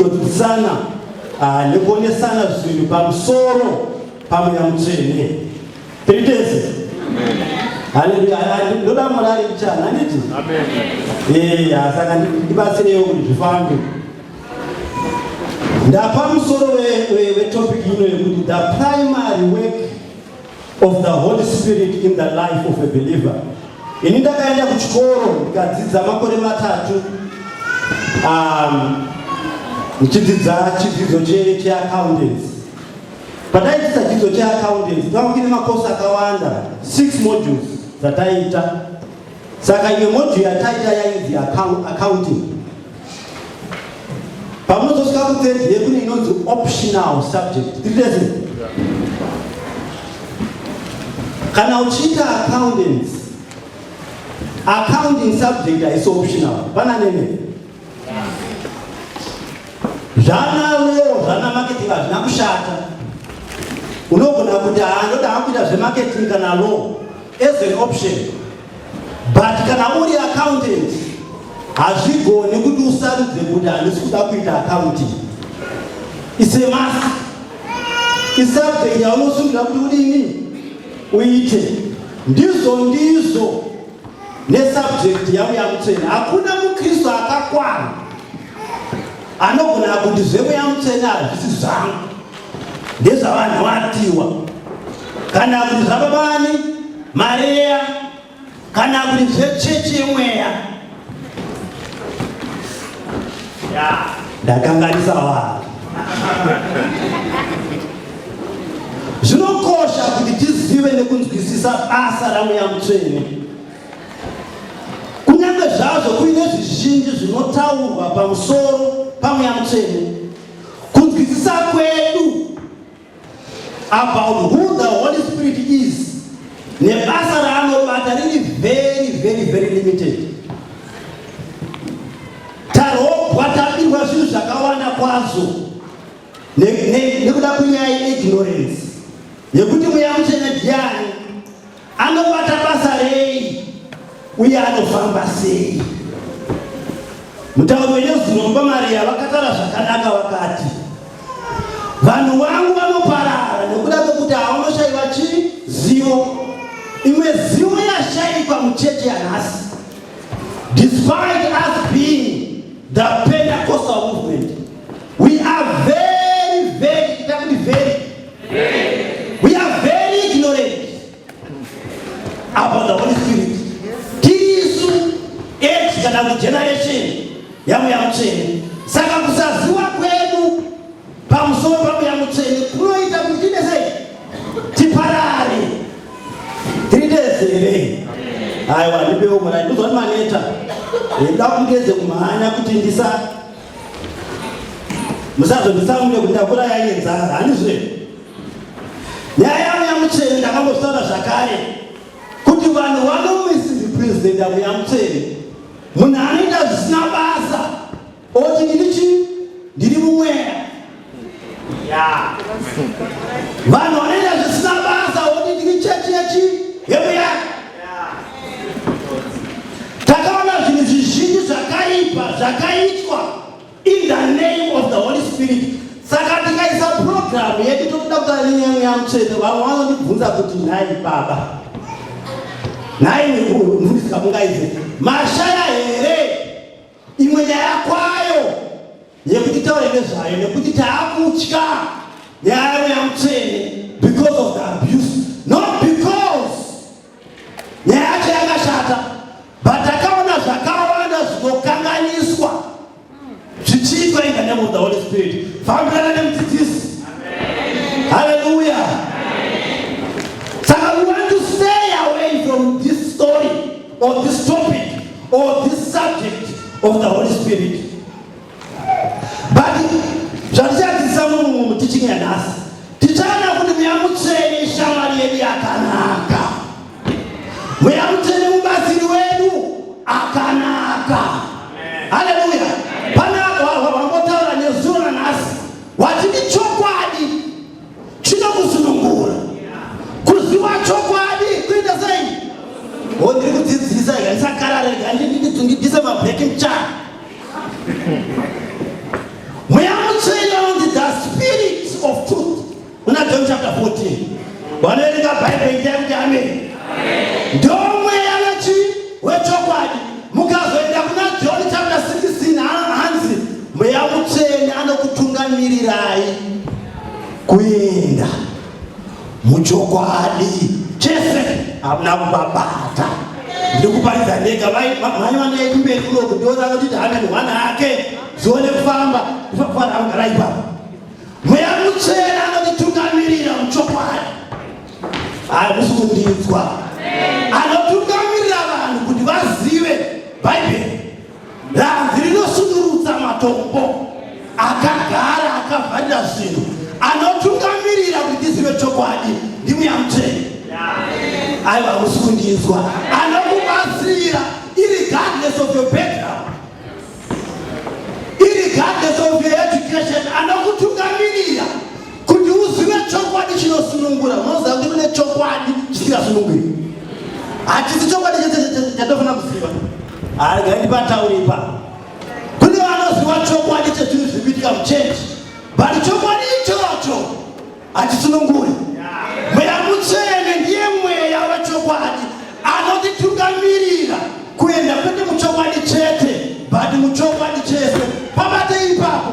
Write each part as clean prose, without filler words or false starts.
Tinodzidzisana ah, nekuonesana zvinhu pamusoro paMweya Mutsvene. Tiri tese? Haleluya. Ndoda murari mchana, handiti? Amen. Eh, saka ndibatsirewo kuti zvifambe. Ndapa musoro wetopic ino yekuti the primary work of the Holy Spirit in the life of a believer. Ini ndakaenda kuchikoro ndikadzidza makore matatu ndichidzidza chidzidzo cheaccountancy. Pataidzidza chidzidzo cheaccountancy tanga kuine makosi akawanda, 6 modules dzataiita. Saka imwe module yataiita yainzi accounting. Pamunozosvika kuthird year kune inonzi optional subject. Tiri tese? Kana uchiita accountants, accounting subject haisi optional. Pana nene? Zvana law, zvana marketing hazvina kushata. Unogona kuti haa ndoda hangu kuita zvemarketing kana law as an option. But kana uri accountant hazvigoni kuti usarudze kuti handisi kuda kuita accounting. It's a must. Isubject yaunosungira kuti udini uite. Ndizvo ndizvo nesubject yaMweya Mutsvene. Hakuna muKristu akakwana anogona kuti zveMweya Mutsvene hazvisi zvangu, ndezvavanhu vatiwa kana kuti zvababani Maria kana kuti zvechechi yemweya. Ndakanganisa vanhu. Zvinokosha kuti tizive nekunzwisisa basa raMweya Mutsvene. Kunyange zvazvo kuine zvizhinji zvinotaurwa pamusoro paMweya Mutsvene, kunzwisisa kwedu about who the Holy Spirit is nebasa raanobata riri very very very limited. Tarobwa tabirwa zvinhu zvakawanda kwazvo nekuda kwenyaya yeignorance yekuti Mweya Mutsvene ndiani, anobata basa rei uye anofamba sei. Mutauri wenyezuro Baba Maria vakataura zvakanaka vakati vanhu vangu vanoparara nekuda kwekuti havanoshayiwa chii zivo. Imwe zivo yashayikwa muchechi yanhasi despite us being the Pentecostal movement, we are very very itakuti very we are very ignorant about the Holy Spirit. Tirisu age kana kuti generation yaMweya Mutsvene. Saka kusaziva kwedu pamusoro paMweya Mutsvene kunoita kuti tiite sei? Tiparare. Tiri tese here? Aiwa, ndipewo mwana. Ndozwa maneta. Ndoda kungeze kumhanya kuti ndisa musazondisamune kuti ndakura yaine nzara, handizve? Nyaya yaMweya Mutsvene ndakambozvitaura zvakare kuti vanhu vanomisrepresenta Mweya Mutsvene. Munhu anoita zvisina basa oti ndiri chii? Ndiri mumweya. Vanhu vanoita zvisina basa oti ndiri chechi yechi yemweya. Takaona zvinhu zvizhinji zvakaipa zvakaitwa in the name of the Holy Spirit. Saka tikaisa program yedu totoda kutaura nenyaya yeMweya Mutsvene, vamwe vanondibvunza kuti nhai baba, nhai mufundisi Kabungaize, mashaya here imwe nyaya kwayo yekuti taure nezvayo, nekuti taakutya nyaya yeMweya Mutsvene because of the abuse, not because nyaya yacho yakashata, but takaona zvakawanda zvinokanganiswa zvichiitwa in the name of the Holy Spirit. Fambirana nemudzidzisi. Hallelujah. Saka we want to stay away from this story or this topic or this subject of the Holy Spirit. But zvatichadzidzisa muteaching yanhasi, tichaona kuti Mweya Mutsvene ishamwari yedu yakanaka. Mweya Mutsvene mubatsiri wedu akanaka. Haleluya. Pana vambotaura nezuro nanhasi wachiti chokwadi chinokusunungura. Kuziva chokwadi kuita sei? O, ndiri kudzidzisa ika ndisakarare, ndise mabreaking chart. Mweya 14. Vanoverenga Bhaibheri itai kuti amen. Ndomweya wechi wechokwadi. Mukazoenda kuna John chapter 16 hanzi Mweya Mutsvene anokutungamirirai kuenda muchokwadi chese. Hamuna kubabata. Ndiri kuparidza ndega. Mai vanei kumberi kunoku ndiona anotiti amen one ake zione kufamba kufamba kugara ipapo. Mweya Mutsvene anotitungamirira muchokwadi. Hamusi kundinzwa. Anotungamirira vanhu kuti vazive Bhaibheri. Ranzi rinosunurutsa matombo akagara akavharira zvinhu. Anotungamirira kuti tizive chokwadi ndiMweya Mutsvene. Aiwa, hamusi kundinzwa. Anokubatsira irregardless of your background. Irregardless of your education, anokutungamirira kuti uzive chokwadi chinosunungura. Unoziva kuti kune chokwadi chisingasununguri. Hachisi chokwadi chese chatofanira kuziva. Regai ndipataure ipapo. Kune vanoziva chokwadi chezvinhu zviri kuitika muchechi, but chokwadi ichocho hachisununguri. Mweya Mutsvene ndiye mweya wechokwadi anotitungamirira kuenda kwete muchokwadi chete, but muchokwadi chese. Pabate ipapo.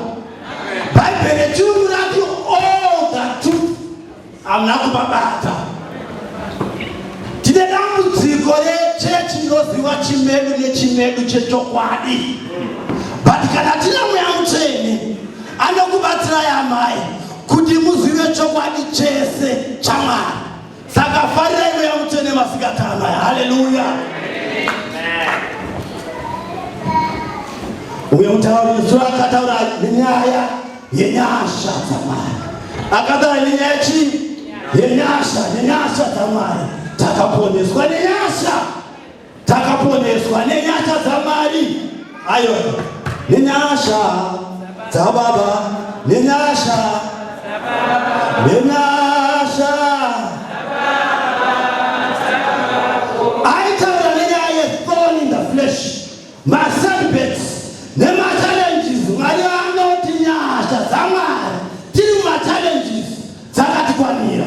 Bhaibheri rechirungu rati all the truth. Hamuna kupabata. Tine dambudziko rechechi inoziva chimedu nechimedu chechokwadi, but kana tina Mweya Mutsvene anokubatsirai amai kuti muzive chokwadi chese chaMwari. Saka farirai Mweya Mutsvene masikati amai. Haleluya. Uye mutauri akataura nenyaya yenyasha dzaMwari. Akataura nenyaya chii? Yenyasha, nenyasha dzaMwari. Takaponeswa nenyasha. Takaponeswa nenyasha dzaMwari. Ayo, nenyasha dzababa, nenyasha, nenyasha. Aitaura nenyaya yethorn in the flesh, masetbacks nemachallenges. Mwari vanoti nyasha dzaMwari tiri mumachallenges dzakatikwanira.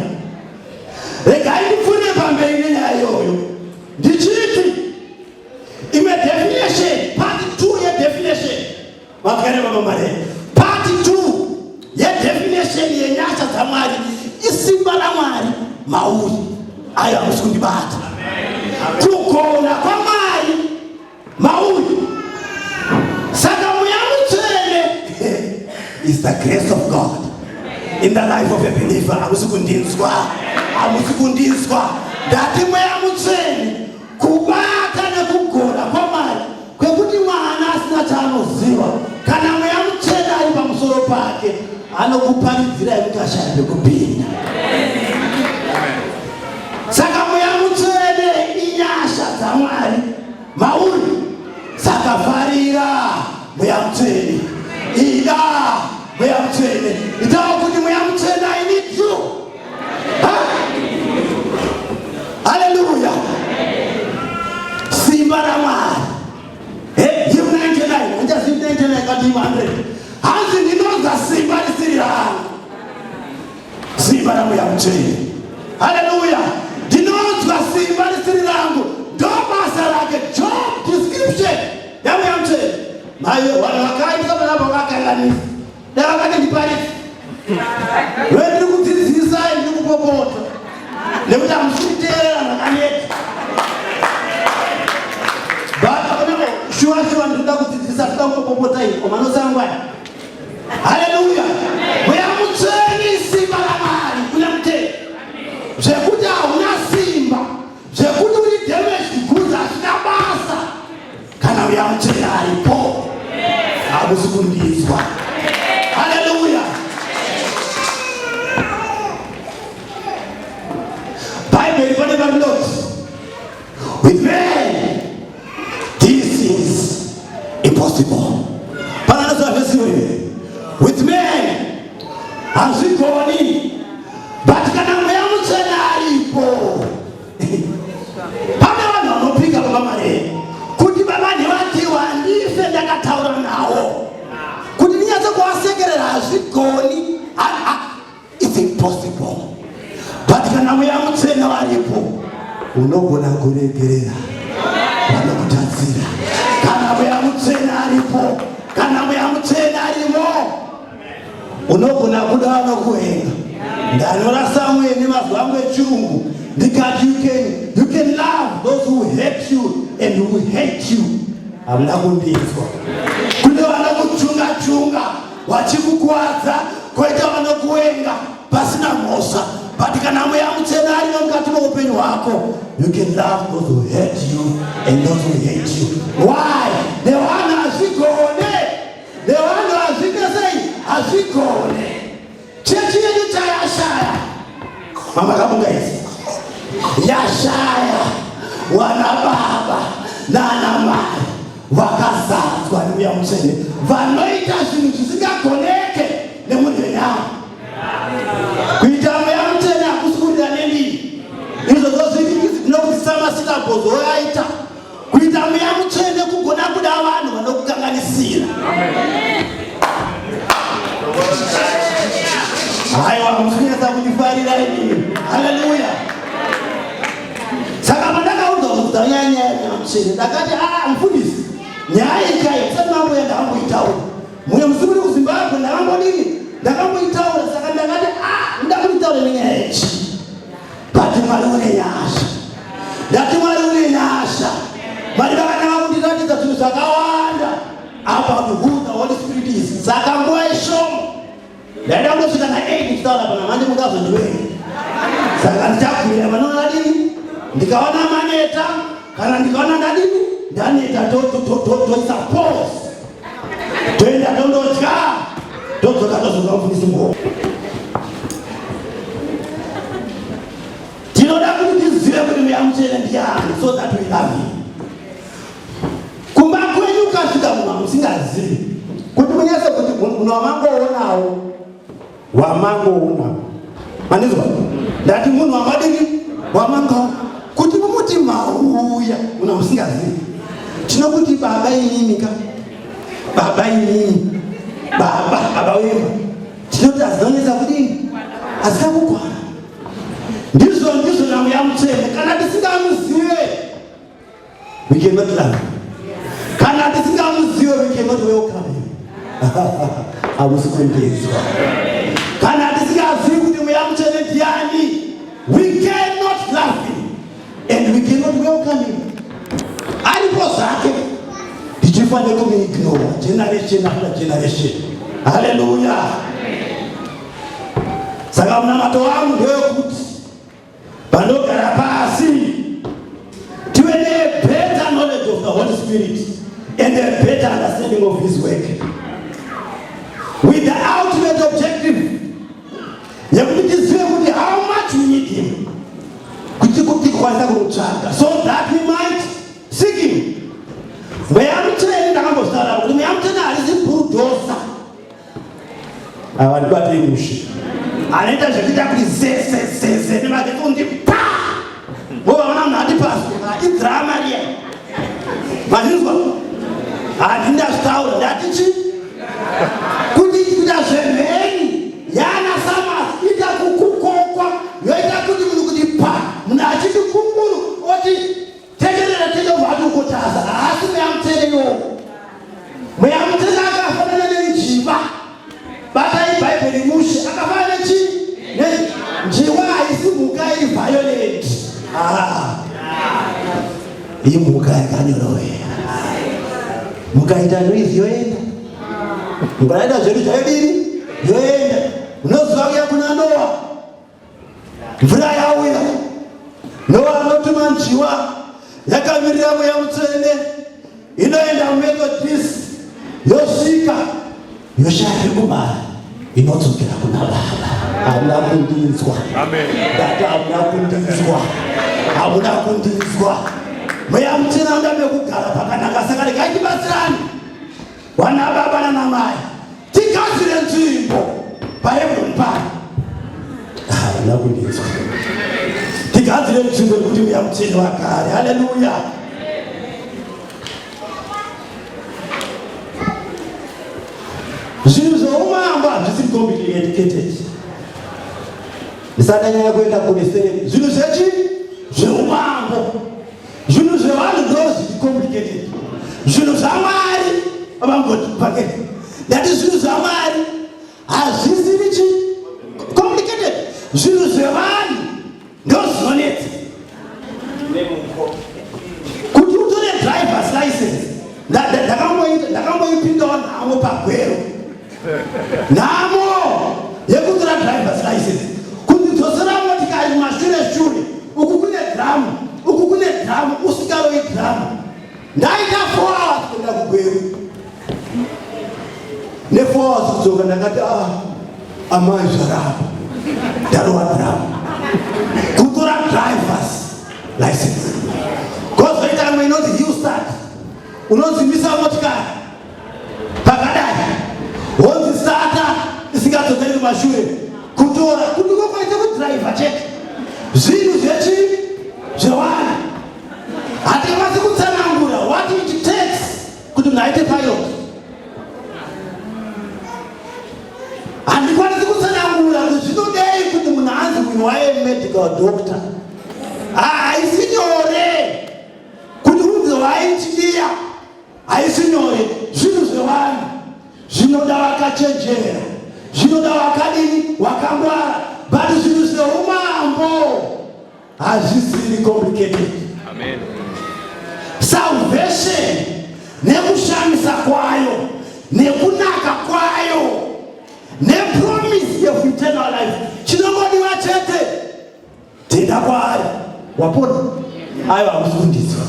Regai ndipfuurire pamberi nenyaya iyoyo ndichiti imwe definition, part 2 yedefinition. Vagare baba Mare, part 2 yedefinition yenyasha dzaMwari isimba raMwari mauri. Ayo, hamusi kundibata. Kugona kwaMwari mauri. Saka Mweya Mutsvene is the grace of God in the life of a believer. Hamusi kundinzwa, hamusi kundinzwa. Ndati Mweya Mutsvene kubata nekugona kwaMwari kwekuti mwana asina chaanoziva, kana Mweya Mutsvene ari pamusoro pake, anokuparidzirai mukashaya pekupinda. Saka Mweya Mutsvene inyasha dzaMwari mauri. Saka farira Mweya Mutsvene, ida Mweya Mutsvene, itawo kuti Mweya Mutsvene, I need you. Haleluya. Simba raMwari. Hymn 99, handichazivi 99 kati 100. Hanzi ndinonzwa simba risiri rangu, simba raMweya Mutsvene. Haleluya. Ndinonzwa simba risiri rangu. Ndo basa rake, job description yaMweya Mutsvene. Mai, vanhu vakaita panapa vakanganisa. Dai vakati ndiparidze, we ndiri kudzidzisai, ndiri kupopota nekuti hamusi kuteerera zvakaneta. But shuwa shuwa ndinoda kudzidzisa, toda kutopopota iyi omanosangwani. Haleluya. Mweya Mutsvene simba raMwari kune mutende. Zvekuti hauna simba, zvekuti uri damaged goods, hazvina basa kana Mweya Mutsvene aripo. Hamusi kundinzwa. Haleluya. Bhaibheri pane parinoti with man this is impossible. Pananoziva vhesi iyoyo, with man hazvigoni, but kana Mweya Mutsvene aripo. Pane vanhu vanopika, baba Mare, kuti baba ndevatiwa handife ndakataura nawo kuti ndinyatse kuvasekerera. Hazvigoni, it's impossible. Mutsvene varipo, unogona kuregerera vanokutadzira. Kana Mweya Mutsvene aripo, kana Mweya Mutsvene arimo, unogona kuda vanokuvenga. Ndanyora Samuel nemazwi angu echirungu ndikati you can love those who hate you and who hate you. Hamuna kundinzwa. Kune vanokuchunga-chunga vachikukwadza, koita vanokuvenga pasina mhosva, but kana Mweya Mutsvene arimo mukati meupenyu hwako, you can love those who hate you and those who hate you. Why? Nevanhu hazvigone, nevanhu hazviite sei? Hazvigone. Chechi yedu chayashaya, mama kamunga izi yashaya wana baba nana mai vakazadzwa neMweya Mutsvene, vanoita zvinhu zvisingagoneke nemunhu wenyama. Kuita Mweya Mutsvene hakusi kurira nendimi, izvozvo zviri zvinokudzisa masyllables oaita. Kuita Mweya Mutsvene kugona kuda vanhu vanokukanganisira. Haiwa, musinetsa kundifarira ini. Haleluya! Saka pandakaudzwa kudza nyaya yaMweya Mutsvene, ndakati, "A, mufundisi, nyaya ikai tisati mamboya." Ndakamboitaura mumwe musi muri kuZimbabwe, ndakambodini, ndakamboitaura. Saka ndakati, "A, ndoda kuitaura nenyaya yechi." But Mwari une nyasha. Ndati Mwari une nyasha. Mwari vakanaka kundiratidza zvinhu zvakawanda about who the Holy Spirit is. Saka nguva ishoma, ndaida kundosvika na8 ndichitaura pana manje, mungazondiwei. Saka ndichagumira vanoona dini, ndikaona maneta, kana ndikaona ndadini, ndaneta, toisa pause, toenda tondodya, todzoka, tozonga mufundisi ngoo. Tinoda kuti tizive kuti Mweya Mutsvene ndiani so that we love him. Kumba kwenyu ukasvika munhu amusingazivi, kuti munyase kuti munhu wamangoonawo, wamangoonawo, mandizwa? Ndati munhu wamadini? Wamangaona. Kuti mumuti mauya munhu amusingazivi, tinokuti baba imimi ka, baba imimi, baba, baba wemba, tinoti azonetsa kudini? Asina kukwana. Ndizvo ndizvo naMweya Mutsvene. Kana tisingamuzive, we cannot love. Kana tisingamuzive, we cannot welcome him. Hamusi kundinzwa. Kana tisingazivi kuti Mweya Mutsvene ndiani, we cannot love him and we cannot welcome him. Aripo zvake, tichifanira kumuignore generation after generation. Haleluya! Saka munamato wangu ndewekuti panogara pasi tive nebetter knowledge of the Holy Spirit and a better understanding of his work, with the ultimate objective yekuti tizive kuti how much we need him, kuti tikwanisa kumutsvaga, so that we might seek him. Mweya Mutsvene, ndakambozvitaura kuti Mweya Mutsvene harisi bulldozer. Ava ndibatei mushe, anoita zvekuita kuti zezezeze nemagetsi kundi pa, vovaona munhu ati pasi, idrama riya. Mazvinzwa? Handi ndazvitaura. Ndati chi kuti kuita zvemheni yana samas ita kukukokwa, yoita kuti munhu kuti pa, munhu achiti kunguru, oti tekerera tete, ati ukotaza. Haasi Mweya Mutsvene iwowo. Mweya Mutsvene akafanana nenjiva. Batai Bhaibheri mushe. Akafanana nechii? Njiva haisi mhuka iri violent. Ah. Imhuka yakanyorovera. Mukaita noise, yoenda. Mukaita zvedu zvayodini, yoenda. Unoziva kuya kuna Noa, mvura yauya, Noa anotuma njiva yakamirira Mweya Mutsvene. Inoenda muMethodist, yosvika, yoshaya kumara, inodzokera kuna Baba. Hamuna kundinzwa. Ndati hamuna kundinzwa, hamuna kundinzwa. Mweya Mutsvene anoda mekugara pakanaka. Saka regai tibatsirani, vana baba nanamai, tigadzire nzvimbo paHebroni pano. Hamuna kundinzwa. Tigadzire nzvimbo yekuti Mweya Mutsvene wagare. Haleluya! Zvinhu zveumambo hazvisi complicated. Ndisatanyanya kuenda kure sei. Zvinhu zvechi zveumambo. Zvinhu zvevanhu ndo zviri complicated. Zvinhu zvaMwari vangoti paketi. Ndati zvinhu zvaMwari hazvisiri chi complicated. Zvinhu zvevanhu ndo zvinonetsa. Kuti utore driver's license ndakamboipindawo nhamo pagwero. Nhamo yekutora driver's license kundidzosera motikari mashure shure, uku kune dhramu, uku kune dhramu, usingaroi dhramu. Ndaita 4 hours kuenda kuGweru ne 4 hours kudzoka. Ndakati, ah, amai, zvarapa, ndarova dhramu kutora driver's license. Kozoita imwe inonzi hill start, unonzimisa motikari pakadai, wonzi starta, isingadzokeri kumashure. Kutora kuti kokwaite kudhiraivha chete. Zvinhu zvechi zvevanhu hatikwanisi kutsanangura what it takes kuti munhu aite pilot. Handikwanisi kutsanangura kuti zvinodei kuti munhu anzi munhu waive medical doctor. Haisi nyore kuti unzi waengineer, haisi nyore. Zvinhu zvevanhu zvinoda vakachenjera, zvinoda wakadini, wakangwara, but zvinhu zveumambo hazvisiri complicated. Amen. Salvation nekushamisa kwayo, nekunaka kwayo, nepromise of eternal life, chinongodiwa chete tenda kwaari, wapona. Aiwa, hamusi kundinzwa.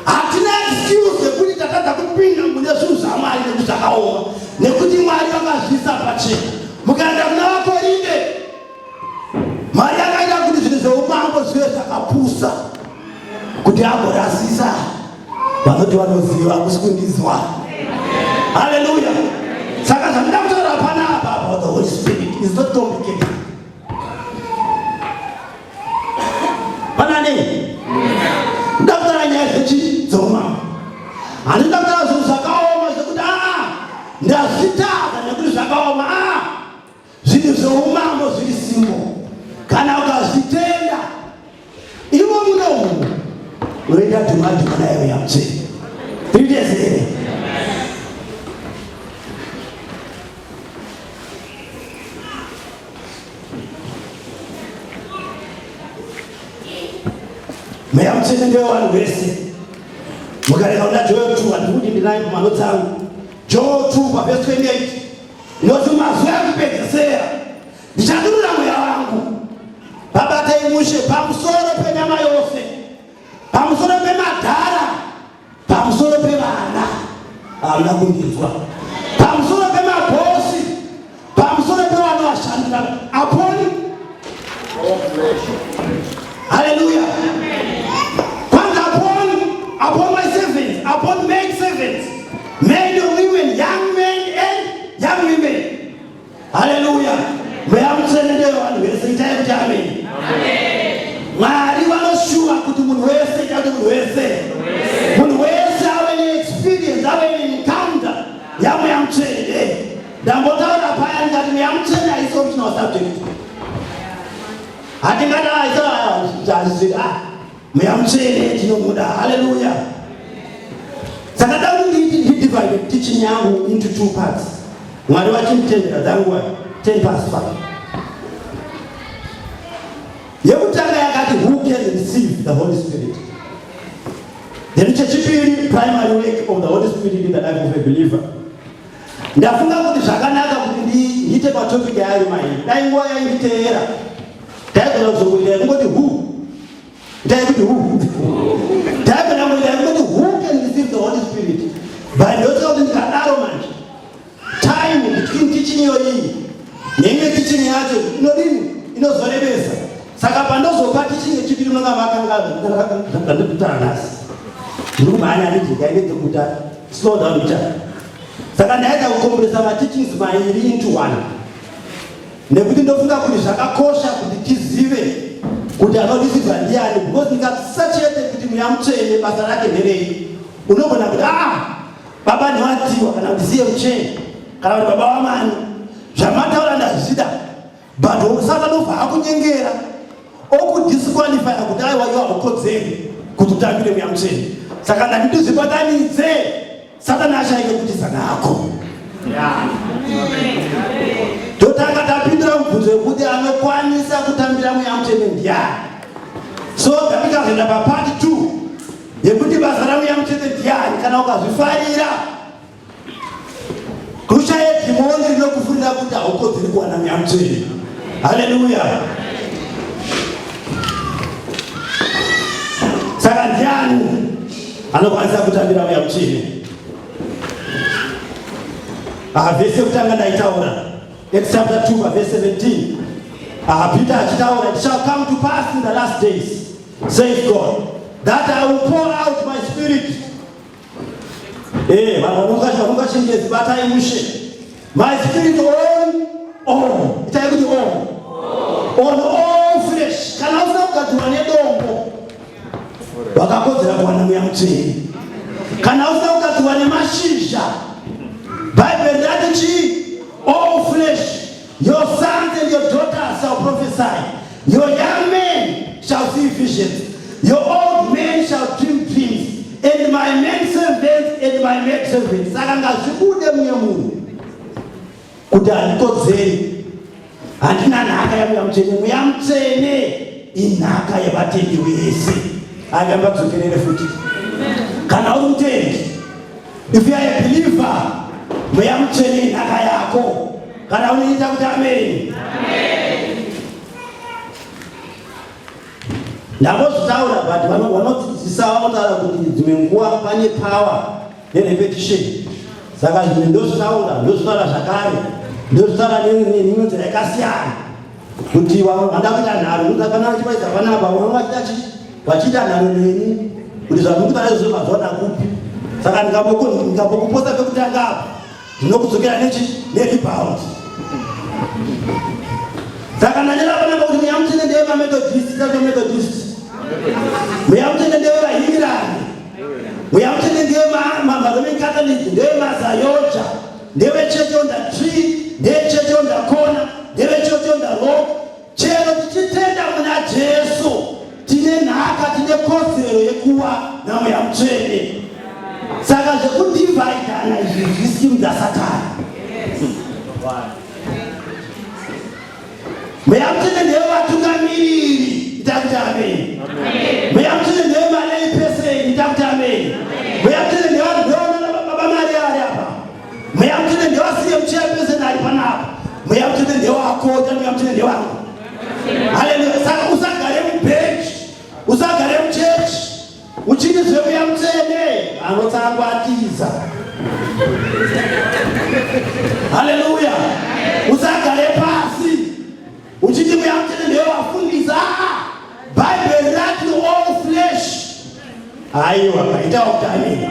Hatina excuse yekuti tatadza kupinda mune zvinhu zvaMwari nekuti zvakaoma, nekuti Mwari vakazviisa pachena. Mukaenda kuna Vakorinde, Mwari akaita kuti zvinhu zveumambo zvive zvakapusa kuti agorasisa vanoti vanoziva. Hamusi kundinzwa. Haleluya. Saka zvandida kutaura panapa about the Holy Spirit is not complicated. Panani ndoda kutaura nyaya dzechi dzeumambo. Handida kutaura zvinhu zvakaoma zvekuti aa, ndazvitadza nekuti zvakaoma. Aa, zvinhu zveumambo zviri simple. Kana ukazvitenda ivo munomu, unoita dhuma dhuma nayo yamutsvene. Tiri tese here? Mweya Mutsvene ndewevanhu vese. Mukareka kuna Joel 2, handikuti ndinayo pamanotes angu. Joel 2 pavhesi 28 inoti, "Mazuva ekupedzesera ndichadurura mweya wangu," babatai mushe, "pamusoro penyama yose, pamusoro pemadhara, pamusoro pevana." Hamuna kundinzwa. Pamusoro pemabhosi, pamusoro pevana vashandira, upon. Haleluya. Kwanza upon my servants, upon maid servants, men and women, young men and young women. Haleluya. Mweya Mutsvene ndewevanhu vese. Itai kuti amen. Mwari vanoshuwa kuti munhu wese, ita kuti munhu wese, munhu wese ave neexperience, ave neencounter yaMweya Mutsvene. Ndambotaura paya ndikati Mweya Mutsvene haisi optional subject. Hatingati aisa Mweya Mutsvene tinomuda. Haleluya. Saka da kuti ndidivide teaching yangu into two parts, Mwari vachinditendera. Dzanguva 10 past 5. Yekutanga yakati, "Who can receive the Holy Spirit?" Then chechipiri, primary work of the Holy Spirit in the life of a believer. Ndafunga kuti zvakanaka kuti ndiite matopic ayo mairi. Dai nguva yainditeera, taigona kuzongoita kungoti who, ndai kuti who, taigona kungoita kungoti who can receive the Holy Spirit, but ndotya kuti ndikadaro manje time between teaching iyoyi neimwe teaching yacho inodini, inozorebesa. Saka pandozopa teaching yechipiri, munonga makanga zvandikutaura nhasi. Ndiri kumhanya, handijeka ndedzekuta slow down icha. Saka ndaida kucompressa mateachings mairi into one, nekuti ndofunga kuti zvakakosha kuti tizive kuti anoreceiva ndiani, because ndikasisa chete kuti Mweya Mutsvene basa rake nderei, unogona kuti, ah, baba ndewatiwa, kana kuti siye mutsvene, kana kuti baba wamani, zvamataura ndazvida. But Satan obva akunyengera okudisqualifya kuti aiwa iwe haukodzeri kuti utambire Mweya Mutsvene. Saka ndati ndizvibatanidze, Satani ashaike kutiza nako. Totanga tapindura mubvunzo wekuti anokwanisa kutambira Mweya Mutsvene ndiani. So tikazoenda papart 2 yekuti basa raMweya Mutsvene ndiani, kana ukazvifarira kushaye dhimoni rinokufurira kuti haukodzeri kuwana Mweya Mutsvene. Haleluya! Saka ndiani anokwanisa kutambira Mweya Mutsvene? Vhesi yekutanga ndaitaura, Acts chapter 2 verse 17. Peter achitaura, it shall come to pass in the last days, says God, that I will pour out my spirit. Vanhu vanonga chingezi, batai mushe. My spirit on all. Itai kuti all. On all flesh. Kana usina kugadzirwa nedombo, wakakodzera kuwana Mweya Mutsvene. Kana usina kugadzirwa nemashizha, Bhaibheri rati chii? All flesh. Your sons and your daughters shall prophesy. Your young men shall see visions. Your old men shall dream dreams. And my men servants and my maid servants. Saka ngazvibude mumwe munhu kuti handikodzeri, handina nhaka yaMweya Mutsvene. Mweya Mutsvene inhaka yevatendi vese. Agamba dzokerere futi. Kana uri mutendi, if you are a believer, Mweya Mutsvene inhaka yako. Kana unoita kuti amen. Ndambozvitaura, but vanodzidzisa vanotaura kuti dzimwe nguva pane power nerepetition. Saka zvimwe ndozvitaura, ndozvitaura zvakare, ndozvitaura neimwe nzira yakasiyana, kuti vanoda kuita nharo kana vachipaidza panapa, vamwe vachiita chi vachiita nharo neni kuti zvamukutaura izvozvo mazvaona kupi. Saka ndikambokupotsa pekutanga apa, ndinokudzokera nechi nerebound. Saka ndanyora panapa kuti Mweya Mutsvene ndewemaMethodist, tato Methodist, Mweya Mutsvene ndewevahingirani, Mweya Mutsvene ndewemaRoman Catholic, ndewemaZAOGA, ndeweChurch on the Tree, ndeweChurch on the Corner, ndeweChurch on the Rock. Chero tichitenda muna Jesu, tine nhaka, tine kodzero yekuwa naMweya Mutsvene. Saka zvekudivhaidana izvi zvischeme dzaSatani. Mweya Mutsvene ndewevatungamiriri, ita kuti amen. Mweya Mutsvene ndewemalay person, ita kuti amen. Mweya Mutsvene ndewana baba Mari ari apa. Mweya Mutsvene ndewaCM chairperson ari panapa. Mweya Mutsvene ndewako, Mweya Mutsvene ndewako. Haleluya! Saka usagare mubhenji, usagare muchechi uchiti zveMweya Mutsvene anotsangwatiza. Haleluya! Usagare pasi uchiti Mweya Mutsvene ndewavafundisi. Bhaibheri rati all flesh. Aiwa, itawo kuti amen.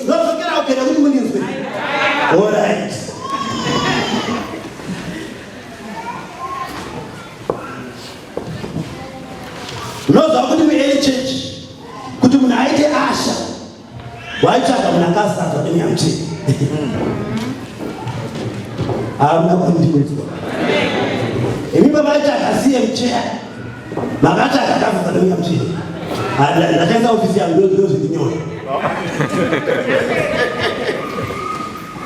Ndodzokera ukenda kuti mundinzwe. Alright. Unoziva kuti muearly church, kuti munhu aite usher, waitsvaga munhu akazadzwa neMweya Mutsvene. Hamuna kundinzwa? Imi pamaitsvaga CM chair, makatsvaga akazadzwa neMweya Mutsvene. Ndakaisa ofisi yangu, ndozvirinyora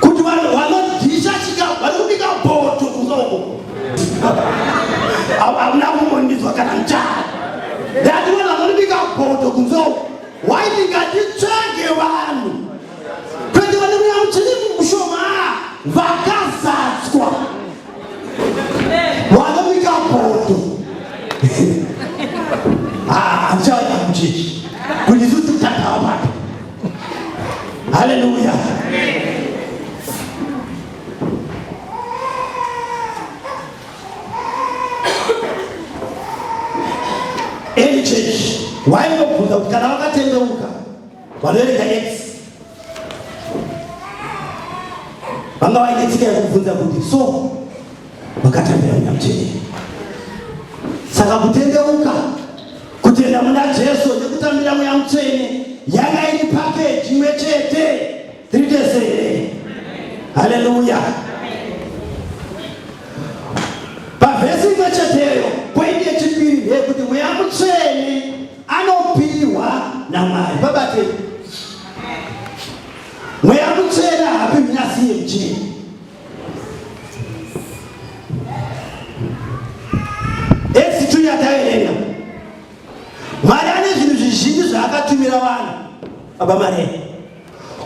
kuti vanhu vanodhisha chikafu, vari kubika bhoto kusoko. Hamuna kumbondinzwa kana muchara? Ndati vanhu vanobika bhoto kunzoko, wai ndingatitsvage vanhu kwete vane Mweya Mutsvene mushoma, vakazadzwa, vanobika bhoto. Handichavaita muchechi kuti isu tikutatawa papi. Haleluya! Early church waingobvunza kuti kana vakatendeuka, vanoerenga Acts vanga vaine tsika yekubvunza kuti so vakatambira Mweya Mutsvene. Saka kutendeuka, kutenda muna Jesu nekutambira Mweya Mutsvene yanga iri package imwe chete. Tiri tese here? Haleluya! Pavhesi imwe cheteyo, poindi yechipiri ndeyekuti Mweya Mutsvene anopiwa naMwari. Pabatei. Mweya Mutsvene haapiwi naCMG. Acts 2 yataverenga. Mwari ane zvinhu zvizhinji zvaakatumira vanhu. Baba Maria.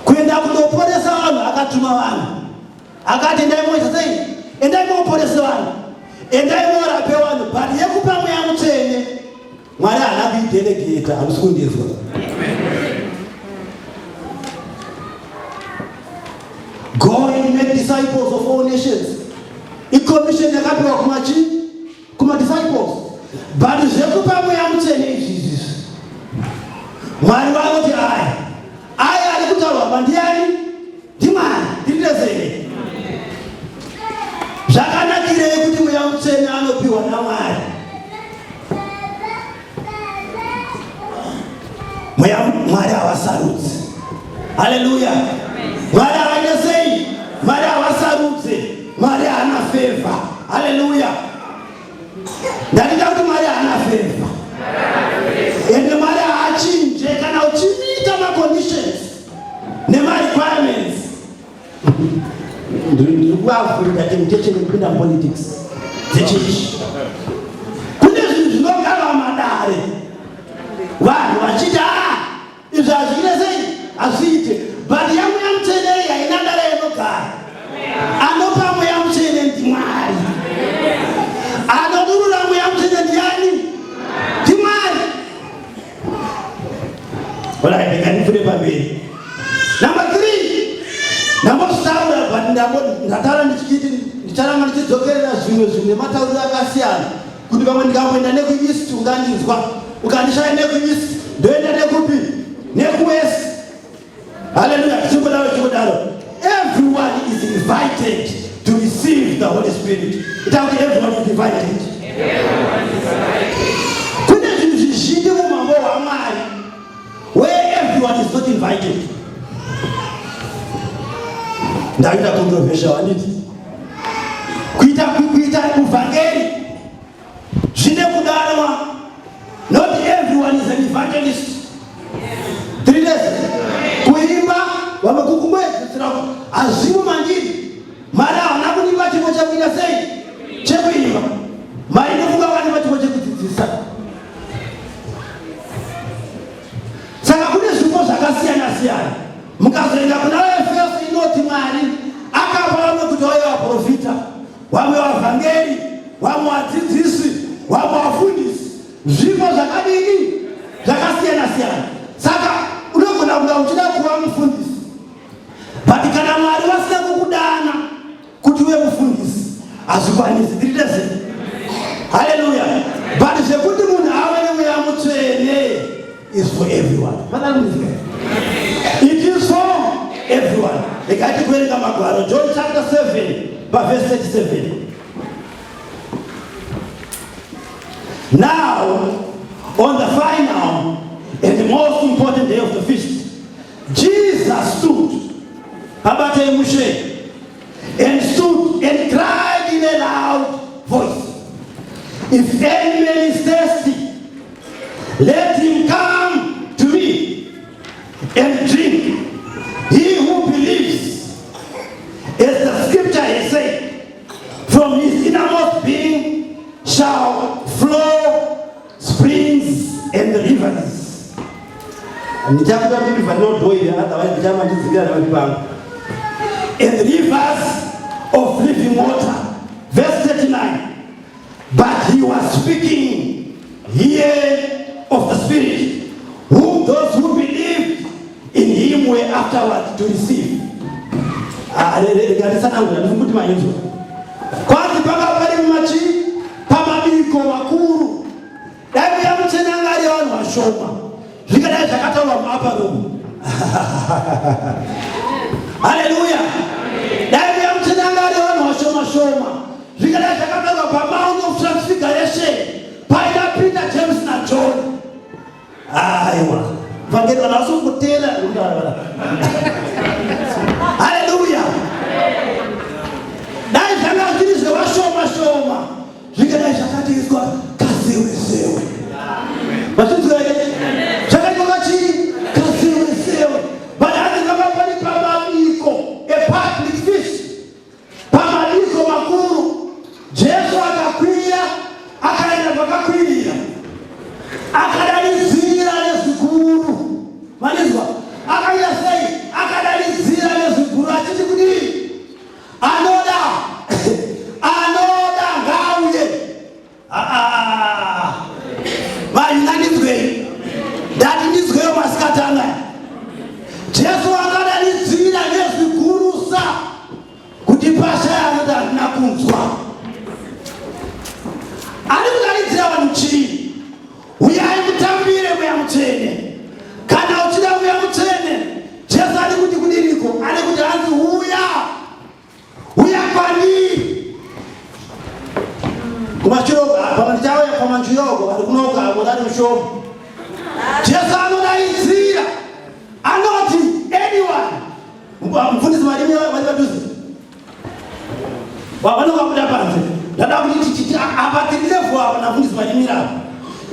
Kuenda kundoporesa vanhu akatuma vanhu. Akati endai moita sei? Endai moporese vanhu. Endai morape vanhu. But yekupa Mweya Mutsvene Mwari haana kuidelegata, hamusi kundinzwa. Go and make disciples of all nations. Icommission yakapiwa kumachi kumadisciples. But zvekupa Mweya Mutsvene izvi izvi. Mwari vanoti aya. Aya ari kutaurwa pandiani? NdiMwari. Ndiri here? Zvakanakirei kuti Mweya Mutsvene anopiwa naMwari? Mweya Mwari havasarudzi. Haleluya. Mwari havaite sei? Mwari havasarudzi. Mwari haana favor. Haleluya. Ndandida kuti Mwari haana favor. Ende Mwari haachinje kana uchiita maconditions nemarequirements. Ndiri kuavoida temptation yekupinda mupolitics dzechechi. Kune zvinhu zvinogarwa madare vanhu vachiti ah izvi hazviite sei hazviite, but yaMweya Mutsvene iyi haina dare inogara. Anopa Mweya Mutsvene ndiMwari, anodurura Mweya Mutsvene ndiani? NdiMwari. Alright, ndikandipfuure pamberi. Number 3. Ndambozvitaura but ndataura ndichiti ndicharamba ndichidzokerera zvimwe zvinhu nematauriro akasiyana kuti pamwe ndikamboenda nekueast ungandinzwa, ukandishaya nekueast ndoenda nekupi? Nekuwest. Hallelujah. Tichingodaro tichingodaro. Everyone is invited to receive the Holy Spirit. Ita kuti everyone is invited. Kune zvinhu zvizhinji mumambo hwaMwari where everyone is not invited. Ndaita controversial handiti? Kuita kuita uvhangeri zvine kudanwa. Not everyone is an evangelist. 3 days. Kuimba vamwe kukungoedzesera hazvimo mandiri. Mwari haana kundipa chipo chekuita sei? Chekuimba. Mwari ndofunga vakandipa chipo chekudzidzisa. Saka kune zvipo zvakasiyana siyana. Mukazoenda kuna Efeso inoti Mwari akapa vamwe kuti vave vaprofita, vamwe vavhangeri, vamwe vadzidzisi, vamwe vafundisi. Zvipo zvakadini? Zvakasiyana siyana. Saka unogona kunga uchida kuva mufundisi, but kana Mwari vasina kukudana kuti uve mufundisi hazvikwanisi. Tiri tese? Haleluya. But zvekuti munhu ave neMweya Mutsvene is for everyone. It is for everyone. Regai tikuverenga magwaro. John chapter 7 pavhesi 37. Now, on the final and the most important day of the feast, Jesus stood, pabatei mushe, and stood and cried in a loud voice, If any man is thirsty, let him come to me and drink. He who believes, as the scripture has said, from his innermost being shall flow springs and rivers. Ndichakuda kuti ndivharire door iri, otherwise ndichama ndidzikira nevapi vangu. And rivers of living water. Verse 39. But he was speaking here of the Spirit, whom those who believed in him were afterwards to receive. Rega ndisanangura, ndiri kuti mainzwa. Kwanzi panga pari machi pamabiko makuru. Dai Mweya Mutsvene anga ari vanhu vashoma, zvingadai zvakataurwa muupper room. Haleluya. Dai Mweya Mutsvene anga ari vanhu vashoma shoma, zvingadai zvakataurwa paMount of Transfiguration paida Peter, James naJohn. Aiwa, vhangeri vanhu vasingotera. Haleluya. Dai zvanga zviri zvevashoma shoma, Kuti pashaya anoti handina kunzwa. Ari kudanidzira vanhu chii? Uyai mutambire Mweya Mutsvene. Kana uchida Mweya Mutsvene, Jesu ari kuti kudiriko? Ari kuti hanzi uya. Uya kwandiri. Kumashure uko, apa ndichauya kwamanjuya uko, vari kunoka avo vari mushoma. Jesu anodaidzira. Anoti anyone. Mufundisi varimi vari padhuze. Vanonga kuda panze. Ndada kuti tichiti apa tiri level apa nafundisi varimira apa.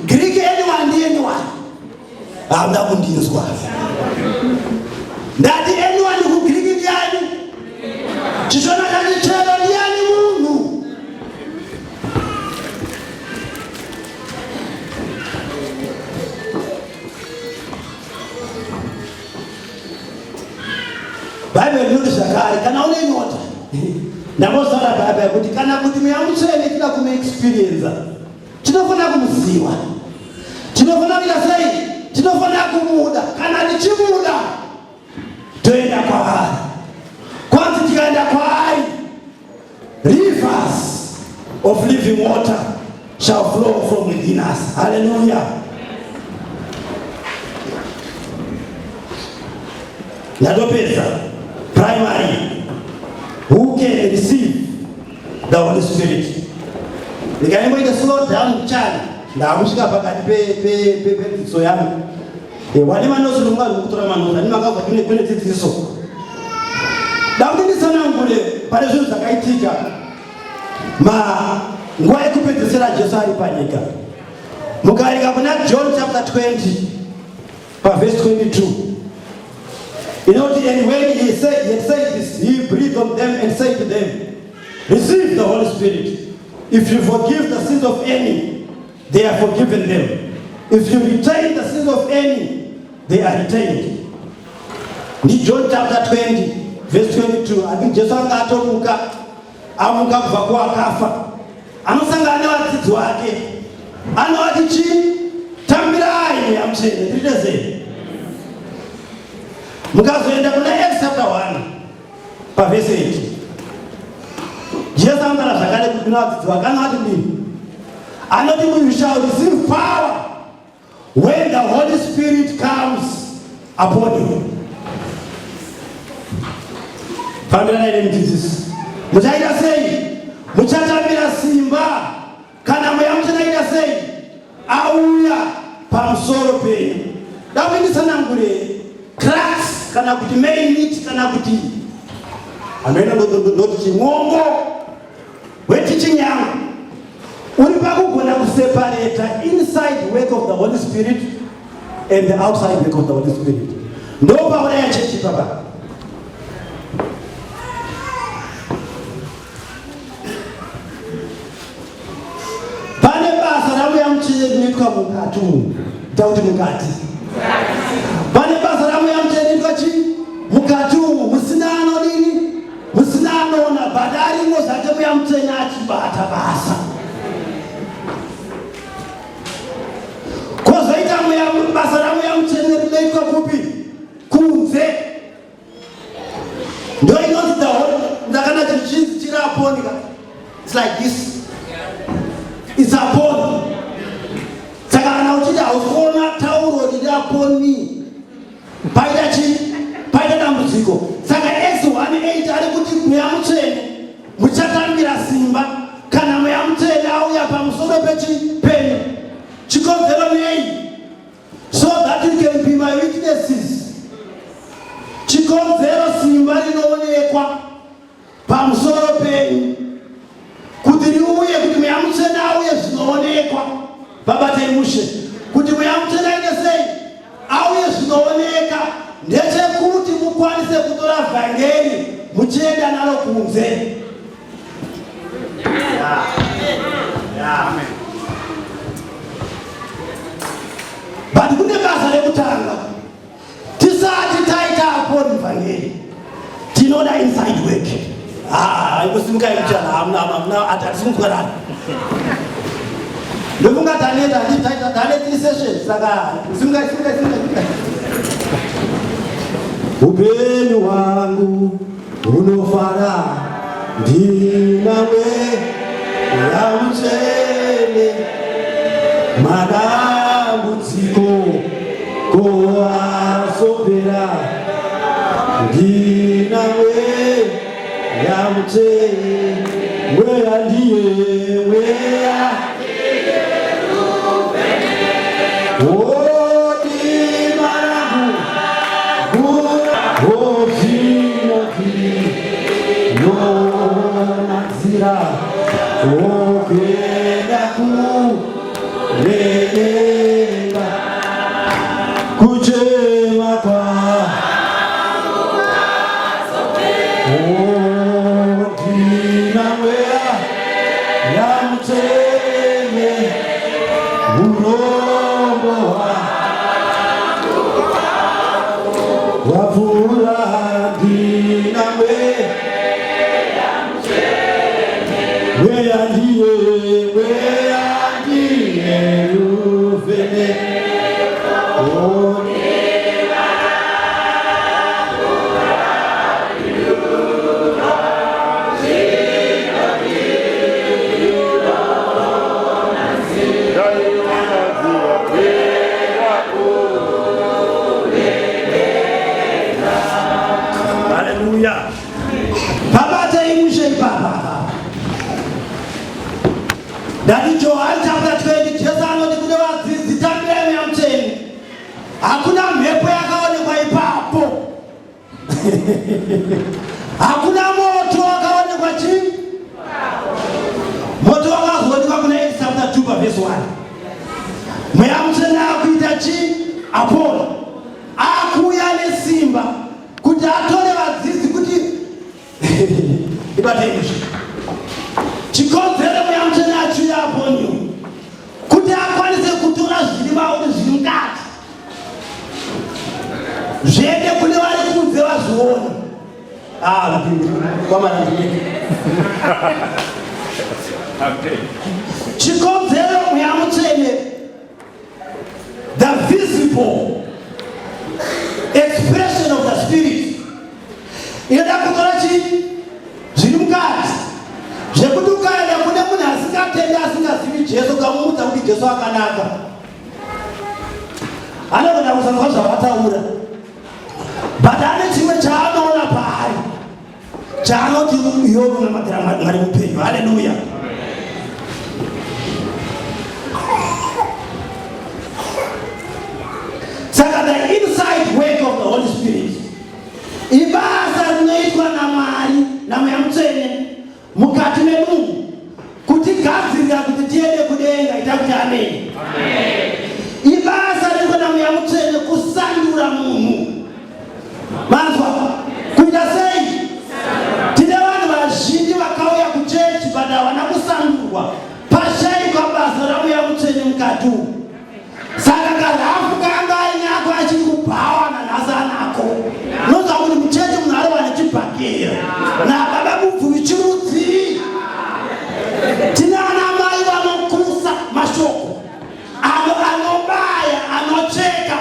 Greek anyone ndi anyone. Hamuna kundinzwa. Ndati anyone ku Greek ndiani? Chishona chati chero ndiani munhu? Bhaibheri rinoti zvakare kana une nyota ndambosara bhaibheri kuti kana kuti mweya mutsvene tinoda kumuexperienza tinofanira kumuziva tinofanira kuita sei tinofanira kumuda kana tichimuda toenda kwaari kwanzi tikaenda kwaari rivers of living water shall flow from within us haleluya ndatopedza primary who can receive the Holy Spirit. Ndikaimboita slow down mchana ndakusvika pakati pedzidziso yangu. Eh, wane manosi ndonga ndikutora manosi ani makabva kune kune dzidziso. Ndakuti nditsanangure pane zvinhu zvakaitika ma nguva yekupedzisira Jesu ari panyika. Mukaverenga kuna John chapter 20 pavhesi 22 inoti and when he said, he had said this he breathed on them and said to them receive the holy spirit if you forgive the sins of any they are forgiven them if you retain the sins of any they are retained ndiJohn chapter 20 verse 22 I think Jesu anga atomuka amuka kubva kuwakafa anosangana nevadzidzi wake anovati chii tambirai mweya mutsvene tiritezei mukazoenda kuna Acts chapter 1 pavhesi 8 Jesu anotaura zvakare kuti kuna vadzidzi vake anovati kudini anoti you shall receive power when the Holy Spirit comes upon you. Fambiranai nemudzidzisi. Muchaita sei? Muchatambira simba kana mweya mutsvene aita sei? Auya pamusoro penyu. Dakuti nditsanangure crux kana kuti main meat kana kuti hameno ndoti chimwongo weteaching yangu uri pakugona kuseparata inside work of the Holy Spirit and the outside work of the Holy Spirit. Ndo pauraya chechi papa. Pane basa raMweya Mutsvene rinoitwa mukati umu, takuti mukati. Pane basa raMweya Mutsvene rinoitwa chii? Mukati umu musina anodini? Musina anoona but arimo zvake Mweya Mutsvene achibata basa. Kozoita mweya basa raMweya Mutsvene rinoitwa kupi? Kunze. Ndo inonzi the whole ndakana chinhu chiri upon ka. It's like this. It's upon. Saka kana uchiti hausi kuona tauro riri upon me. Paita chii? Paita dambudziko. Saka Acts 1:8 ari kuti Mweya Mutsvene muchatambira simba kana Mweya Mutsvene auya pamusoro pechi penyu. Chikonzero nei? So that you can be my witnesses. Chikonzero simba rinoonekwa pamusoro penyu kuti riuye, kuti Mweya Mutsvene auye zvinoonekwa. Babatei mushe kuti Mweya Mutsvene aite sei? Auye zvinooneka. Ndechekuti mukwanise kutora vhangeri muchienda naro kunze. But kune basa rekutanga tisati taita upon vhangeri tinoda inside work. Ah, ikusimukai kuchana hamuna hamuna hatisi kunzwanana. Ndofunga taneta taita tane three sessions saka simukai simukai simukai simukai. Upenyu hwangu hunofara. Ndina Mweya Mutsvene, madambudziko koazopera. Ndina Mweya Mutsvene, Mweya ndiye Mweya. Oh, dima rangu, oh, zvino ndinoona nzira, oh, kuenda kuredenga, kuchema kwa Oh, ndina Mweya yaMutsvene, urombo hwapfuura. Ndina Mweya, Mweya ndiye, Mweya ndiye ruvheneko. Oh, Haleluya. Pabatei mushe ipapa. Ndati Johani chapter 20 Jesu anoti kune vadzidzi tambirai Mweya Mutsvene. Hakuna mhepo yakaonekwa ipapo. Hakuna moto wakaonekwa chii? Moto wakazoonekwa kuna Acts chapter 2 verse 1. Mweya Mutsvene akuita chii? Apona. Akuuya nesimba kuti atore vadzidzi kuti ibate izvi. Chikonzero Mweya Mutsvene achiuya upon you kuti akwanise kutora zviri mauri zviri mukati zviende kune vari kunze vazvione. Ah, kwamana ndineke. Chikonzero Mweya Mutsvene, the visible expression of the spirit, inoda kutora chii zviri mukati, zvekuti ukaenda kune munhu asingatendi asingazivi Jesu, ukamuudza kuti Jesu akanaka, anogona kusanzwa zvawataura, but ane chimwe chaanoona paari chaanoti iwe unonamatira Mwari mupenyu. Haleluya. Saka the inside work of the Holy Spirit ibasa rinoitwa naMwari naMweya Mutsvene mukati medu kutigadzirira kuti tiende kudenga. Ita kuti amen. Ibasa rinoitwa naMweya Mutsvene kusandura munhu. Manzwa kuita sei? Tine vanhu vazhinji vakauya kuchechi but havana kusandurwa, pashaikwa basa raMweya Mutsvene mukati umu. Saka karafu kanga ainako achiri kubhawa nanhasi anako. Unonzwa kuti muchechi munhu arova nechibhakera nababa mubvuvi chirudzii. Tine ana mai vanokusa mashoko ano anobaya anocheka,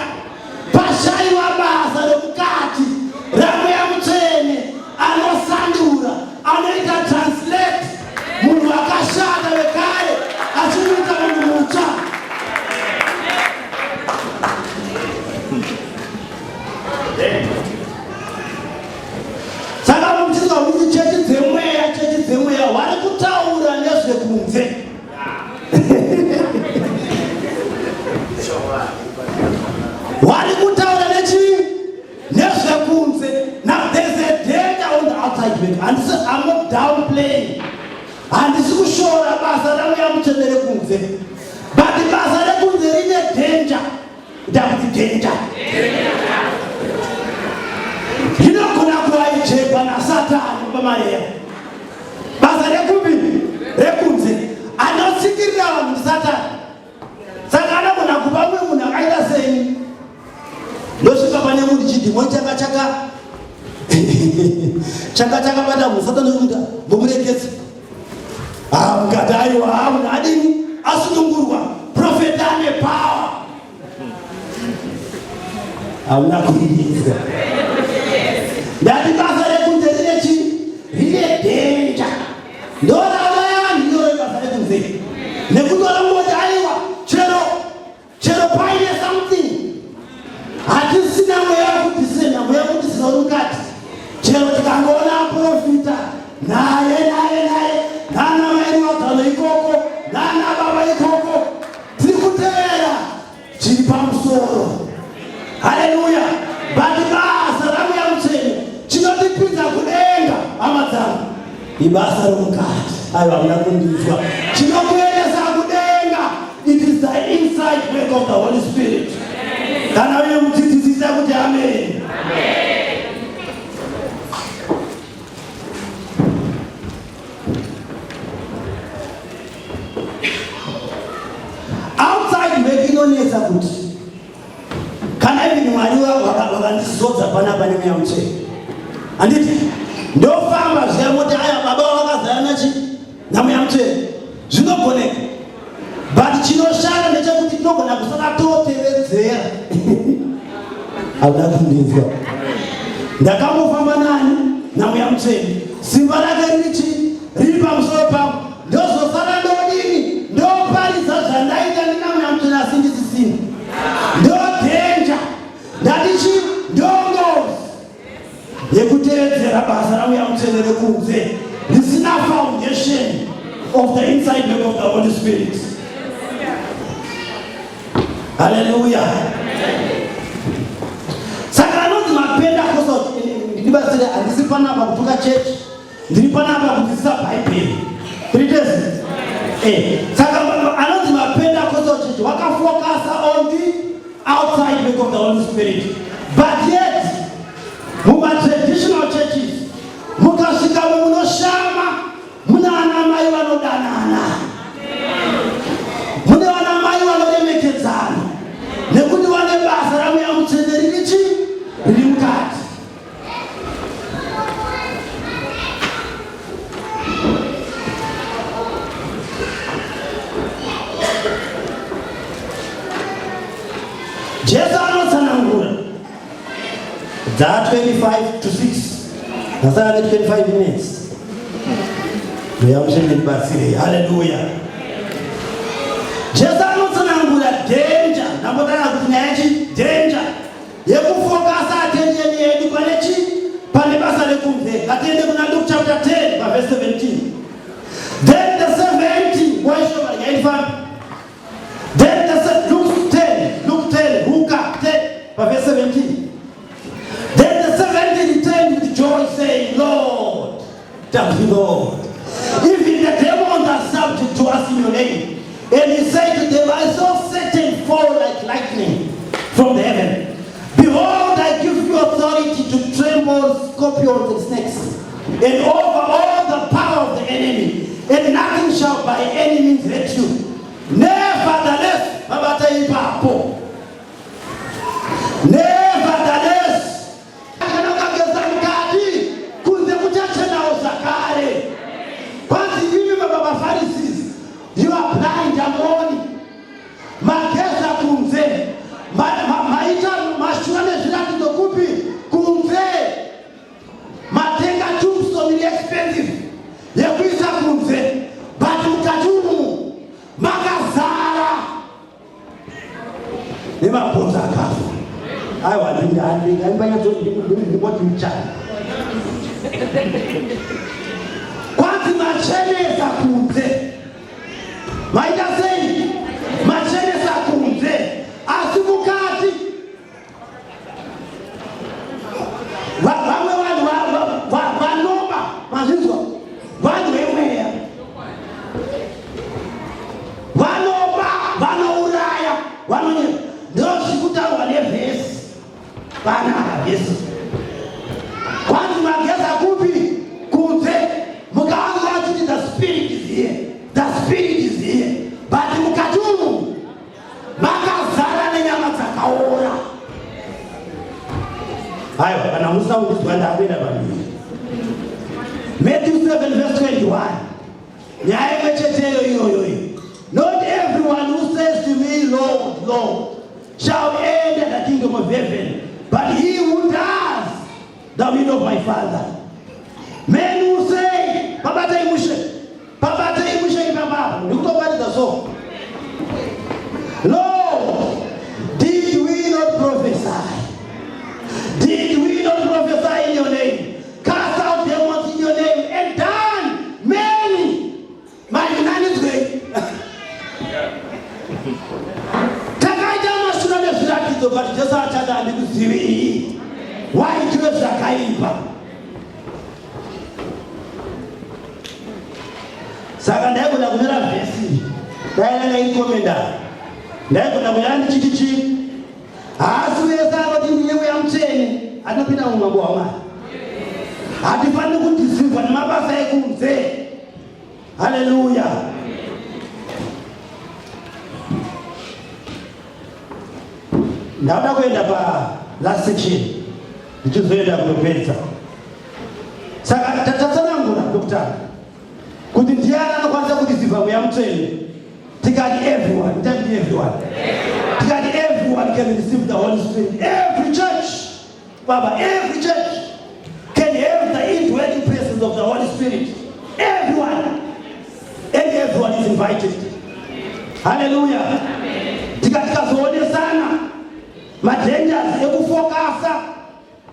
pashaiwa basa romukati raMweya Mutsvene anosandura, anoita translate munhu akashata vekare achimuita munhu mutsva. Saka muchinzwa kuti chechi dzemweya, chechi dzemweya, vari kutaura nezvekunze. Vari kutaura nechii? Nezvekunze. Now there's a danger on the outside work. Handisi, I'm not downplaying. Handisi kushora basa raMweya Mutsvene rekunze. But basa rekunze rine danger. Ndakuti danger. Rinogona kuvaijekwa naSatani paMaria. Basa rekupi? Rekunze. Anotsikirira vanhu ndiSatani. Saka anogona kuva mumwe munhu akaita seni. Ndosvika pane munhu chidhimoni changa chaka changa chakabata munhu, Satani omuta mbomuregedza. Ah, mukati aiwa, ah, munhu adini? Asunungurwa. Profeta ane power. Hauna kuiridza. Ndati basa rekunze rine chii? Rine danger. Ndorava ndiro basa rekunze. Nekuti vanongoti aiwa chero chero paine something hatisina mweya wekudisena, mweya wekudisena uri mukati. Chero tikangoona aprofita naye naye naye nana mai wadzano ikoko nana baba ikoko tiri kutevera chiri pamusoro. Haleluya! But basa raMweya Mutsvene chinotipinza kudenga, hama dzangu, ibasa romukati. Aiwa, hamuna kundinzwa. Chinokuendesa kudenga, it is the inside work of the Holy Spirit. Kana uye mudzidzisisa kuti amen. Outside work inonetsa kuti kana even Mwari vakandizodza panapa nemweya mutsvene, handiti ndofamba zviya moti aya baba vakazara nachi namweya mutsvene, zvinogoneka. But chinoshanda ndechekuti tinogona kusara totevedzera. Hauna kundinzwa. Ndakambofamba nani namweya mutsvene, simba rake riri chii? Riri pamusoro pangu. Ndozosara ndodini? Ndoparidza zvandaita ndina mweya mutsvene asi ndisisina. Ndo danger. Ndati chii? Ndongozi yekutevedzera basa ramweya mutsvene rekunze risina foundation of the inside work of the Holy Spirit. Haleluya. Saka anonzi maPentecostal, ndibatsire, handisi panapa kutuka chechi, ndiri panapa kudzidzisa Bhaibheri. Tiri tese. Saka anonzi maPentecostal church vakafokasa on the outside work of the Holy Spirit, but yet mumatraditional churches mukasvikamo munoshama mune vana mai vanodanana, mune vana mai vanoremekedzana, nekuti vane basa ramweya mutsvene riri chii? Riri mukati. Jesu anotsanangura dza 25 to 6, nasara ne 25 minutes. Mweya mutsvene ndibatsirei. Haleluya. Jesu anotsanangura danger. Ndambotanga kuti nyaya chi danger yekufokasa attention yedu pane chi pane basa rekunze. Ngatiende kuna Luke chapter 10 paverse 17. Then the 70 waishoma yaifamba. Then the Luke 10, Luke 10, Luka 10 paverse 17. Then the 70 returned with joy, saying, "Lord, thank you, Lord. Even the demons are subject to us in your name." And he said to them, "I saw Satan fall like lightning from the heaven. Behold, I give you authority to trample scorpions and snakes, and over all the power of the enemy, and nothing shall by any means hurt you. Nevertheless," vabata ipapo. Nevertheless, kana ukageza mukati, kunze kuchachenawo zvakare. Kwanzi imi baba vaPharisees, you are blind, amuoni. Mageza kunze, maita mashura nezviratidzo kupi? Kunze. Matenga tombstone iri expensive yekuisa kunze, but mukati umu makazara nemabhonzo akafa. Aiwa, ndingaimbanyatsondingoti muchana. Kwanzi machenesa kunze, maita sei? Machenesa kunze, asi mukati vamwe vanhu vanoba, mazvinzwa, vanhu vemweya vanoba, vanouraya, vanonyepa. Ndozvikutaurwa nevhesi panapa. Vhesi kwanzi mageza kupi? Kunze. Mukaanzwa vachiti, "The spirit is here, the spirit is here," but mukati umu makazara nenyama dzakaora. Aiwa, kana musina kundizwa, ndakuenda pamberi. Matthew 7 verse 21, nyaya imwe cheteyo iyoyo iyo. "Not everyone who says to me, 'Lord, Lord,' shall enter the kingdom of heaven, but he who does the will of my Father." Men who say, babatai mushe. Handikuzivii, waitire zvakaipa. Saka ndaigona kunyora vhesi, dai yanga iri commentary, ndaigona kunyora ndichiti chii? Haasi wese anoti ndine Mweya Mutsvene anopinda muumambo hwaMwari. Hatifaniri kudhisivwa nemabasa ekunze. Haleluya! Ndauda kuenda pa last section ndichizoenda kunopedza. Saka tatsanangura dokutanga kuti ndiani anokwanisa kureceiva Mweya Mutsvene. Tikati everyone, tikati everyone, tikati everyone can receive the Holy Spirit. Every church, Baba, every church can have the indwelling presence of the Holy Spirit. Everyone, and everyone is invited. Hallelujah. Tikati tikazoonesana madangers ekufokasa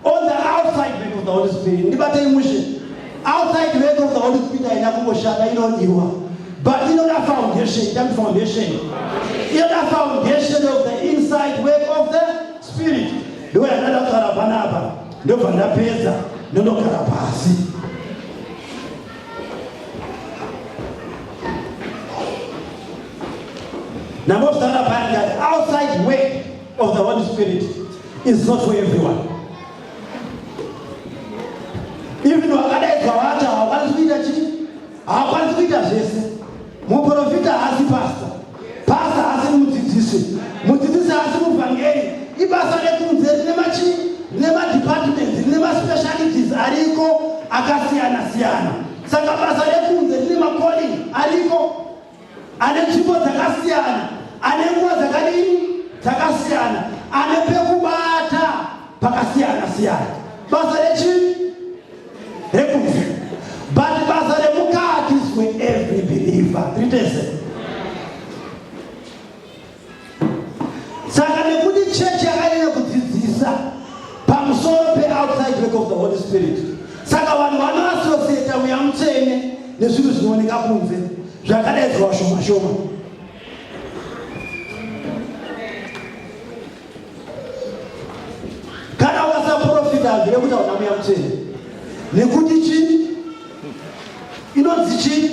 on the outside work of the Holy Spirit. Ndibatei mushe. Outside work of the Holy Spirit haina kumboshata, inodiwa, but inoda foundation. Tami foundation. Inoda foundation of the inside work of the Spirit. Ndo yandada kugara panapa, ndobva ndapedza, ndondogara pasi. Ndambozvitaura paya ndikati outside work of the Holy Spirit is not for everyone. Even wakadaidzwa wacho haukwanisi kuita chii? Haukwanisi kuita zvese. Muprofita haasi pasta, pasta haasi mudzidzisi, mudzidzisi haasi muvhangeri. Ibasa rekunze rine machii? Rine madepartments, rine maspecialities ariko akasiyana siyana. Saka basa rekunze rine macalling ariko, ane nzvimbo dzakasiyana, ane nguva dzakadini dzakasiyana, ane pekubata pakasiyana siyana. Basa rechii? Rekunze. But basa remukati is for every believer. Tiri tese. Saka nekuti chechi yakanyanya kudzidzisa pamusoro peoutside work of the Holy Spirit, saka vanhu vanoassociata Mweya Mutsvene nezvinhu zvinooneka kunze zvakadaidzwa shoma shoma. Kana ukasaprofita hazvire kuti hauna Mweya Mutsvene, nekuti chii inonzi chii?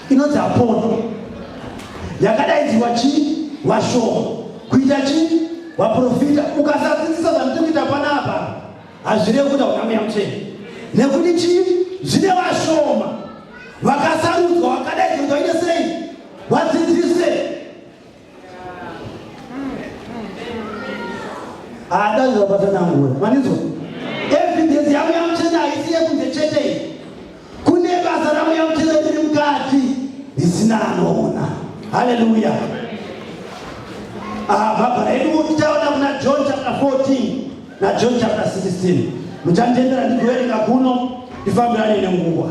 Inonzi apona yakadaidzwa chii? Washoma kuita chii? Waprofita. Ukasadzidzisa zvandiri kuita panapa, hazvirevi kuti hauna Mweya Mutsvene, nekuti chii? Zvine vashoma vakasarudzwa, vakadaidzwa kuti vaite sei? Vadzidzise. Adazvapatanangura maninzwa, evidence yaMweya Mutsvene haisi yekunze chete iyi. Kune basa raMweya Mutsvene riri mukati risina anoona. Haleluya. Bhabhara yedu tichaona kuna John chapter 14 naJohn chapter 16. Muchanditendera ndikuverenga kuno, ndifambirane nenguva.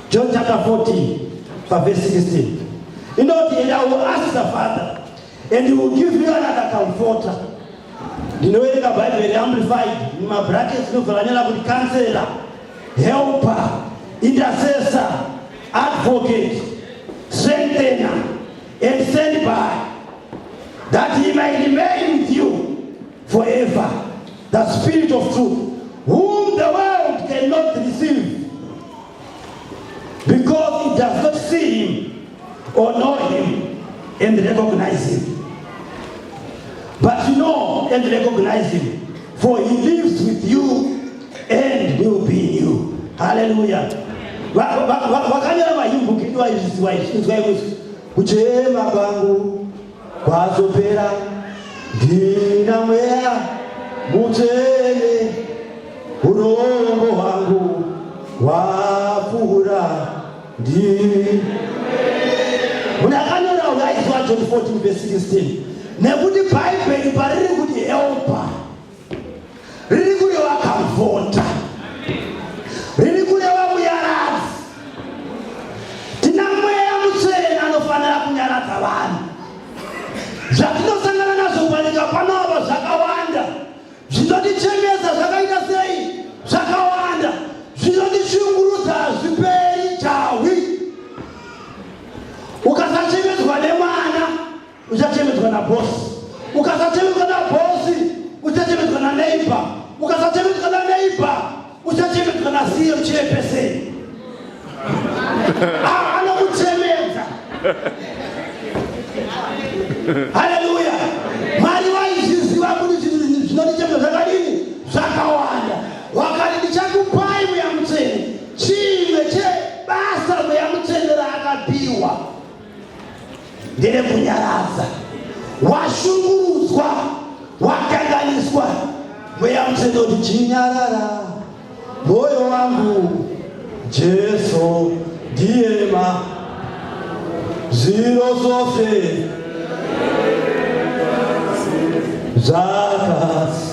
John chapter 14 verse 16 inoti, "And I will ask the Father, and he will give you another comforter." Ndinoverenga Bhaibheri Amplified, mumabrackets inobva ranyora kuti counselor, helper, intercessor, advocate, strengthener and sent by, that he may remain with you forever, the Spirit of truth, whom the world cannot receive, because it does not see him or know him and recognize him. But you know and recognize him, for he lives with you and will be in you." Hallelujah. Vakanyora mahymn edu aizviziva izvi. Inzwai kuti kuchema kwangu kwazopera, ndina Mweya Mutsvene, urombo hwangu hwapfuura. Ndi munhu akanyora uyu aiziva John 14 verse 16, nekuti Bhaibheri pariri kuti helper, riri kureva comforter, riri kureva muyaradzi. Tina Mweya Mutsvene anofanira kunyaradza vanhu. Zvatinosangana nazvo panyika panova zvakawanda, zvinotichemesa zvakaita sei? Zvakawanda. Zvinotishungurudza hazviperi chahwi. Ukasachemedzwa nemwana, uchachemedzwa nabhosi. Ukasa Chairperson. Ah, anokuchemedza. Haleluya. Mwari vaizviziva kuti zvinhu zvinondichemedza zvakadini? Zvakawanda. Wakati ndichakupai Mweya Mutsvene. Chimwe chebasa Mweya Mutsvene raakapiwa nderekunyaradza. Washungurudzwa, wakanganiswa, Mweya Mutsvene uti chinyarara, moyo wangu, Jesu ndiye ma zviro zvose zvakasi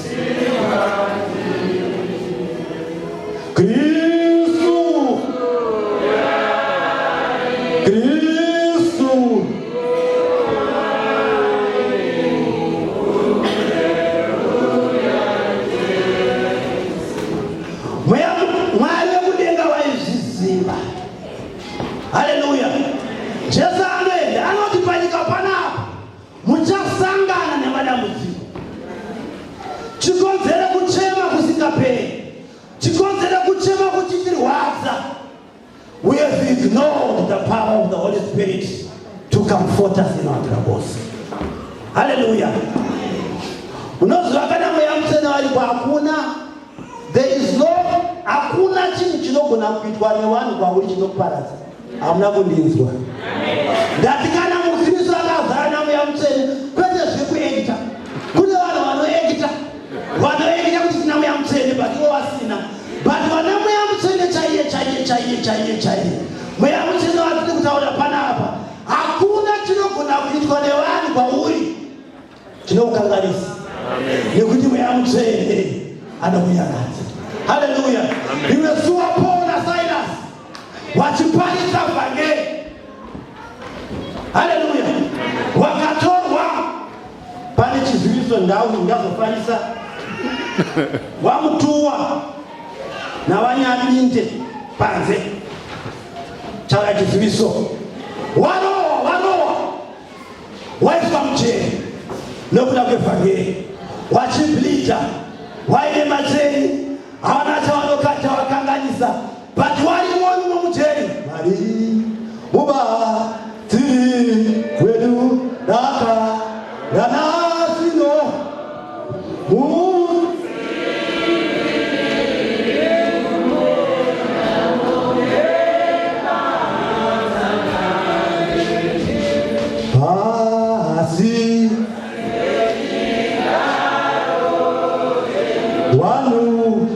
Kristu Kristu Mweya Mwari wekudenga waizviziva. Haleluya. Jesu anoenda anoti panyika panapa muchasangana nemadambudziko. Chikonzero kuchema kusingaperi. Chikonzero kuchema kuchitirwadza. We have ignored the power of the Holy Spirit to comfort us in our troubles. Hallelujah. Unoziva kana mweya mutsvene varipo hakuna there is no hakuna chinhu chinogona kuitwa nevanhu kwauri chinokuparadza. Hamuna kundinzwa. Ndati kana muKristu akazara namweya mutsvene kwete zvekuekita. Kune vanhu vanoekita vanoekita kuti tina mweya mutsvene but ivo vasina. But vana mweya mutsvene chaiye chaiye chaiye chaiye chaiye. Mweya mutsvene watiri kutaura panapa hakuna chinogona kuitwa nevanhu kwauri chinokukanganisa nekuti mweya mutsvene anokunyaradza. Haleluya. Rimwe zuva Paul naSilas wachiparidza vhangeri. Haleluya. Wakatorwa pane chiziviso ndau ndazofarisa wamutuwa navanyabinde panze chauya chiziviso warowa warowa waiswa mujeri nokuda kwevhangeri wachiblida waine macheni hawana chawanokachawakanganisa but warimo imomo mujeri mwari mubatsiri wedu daka ranasino pasi wanu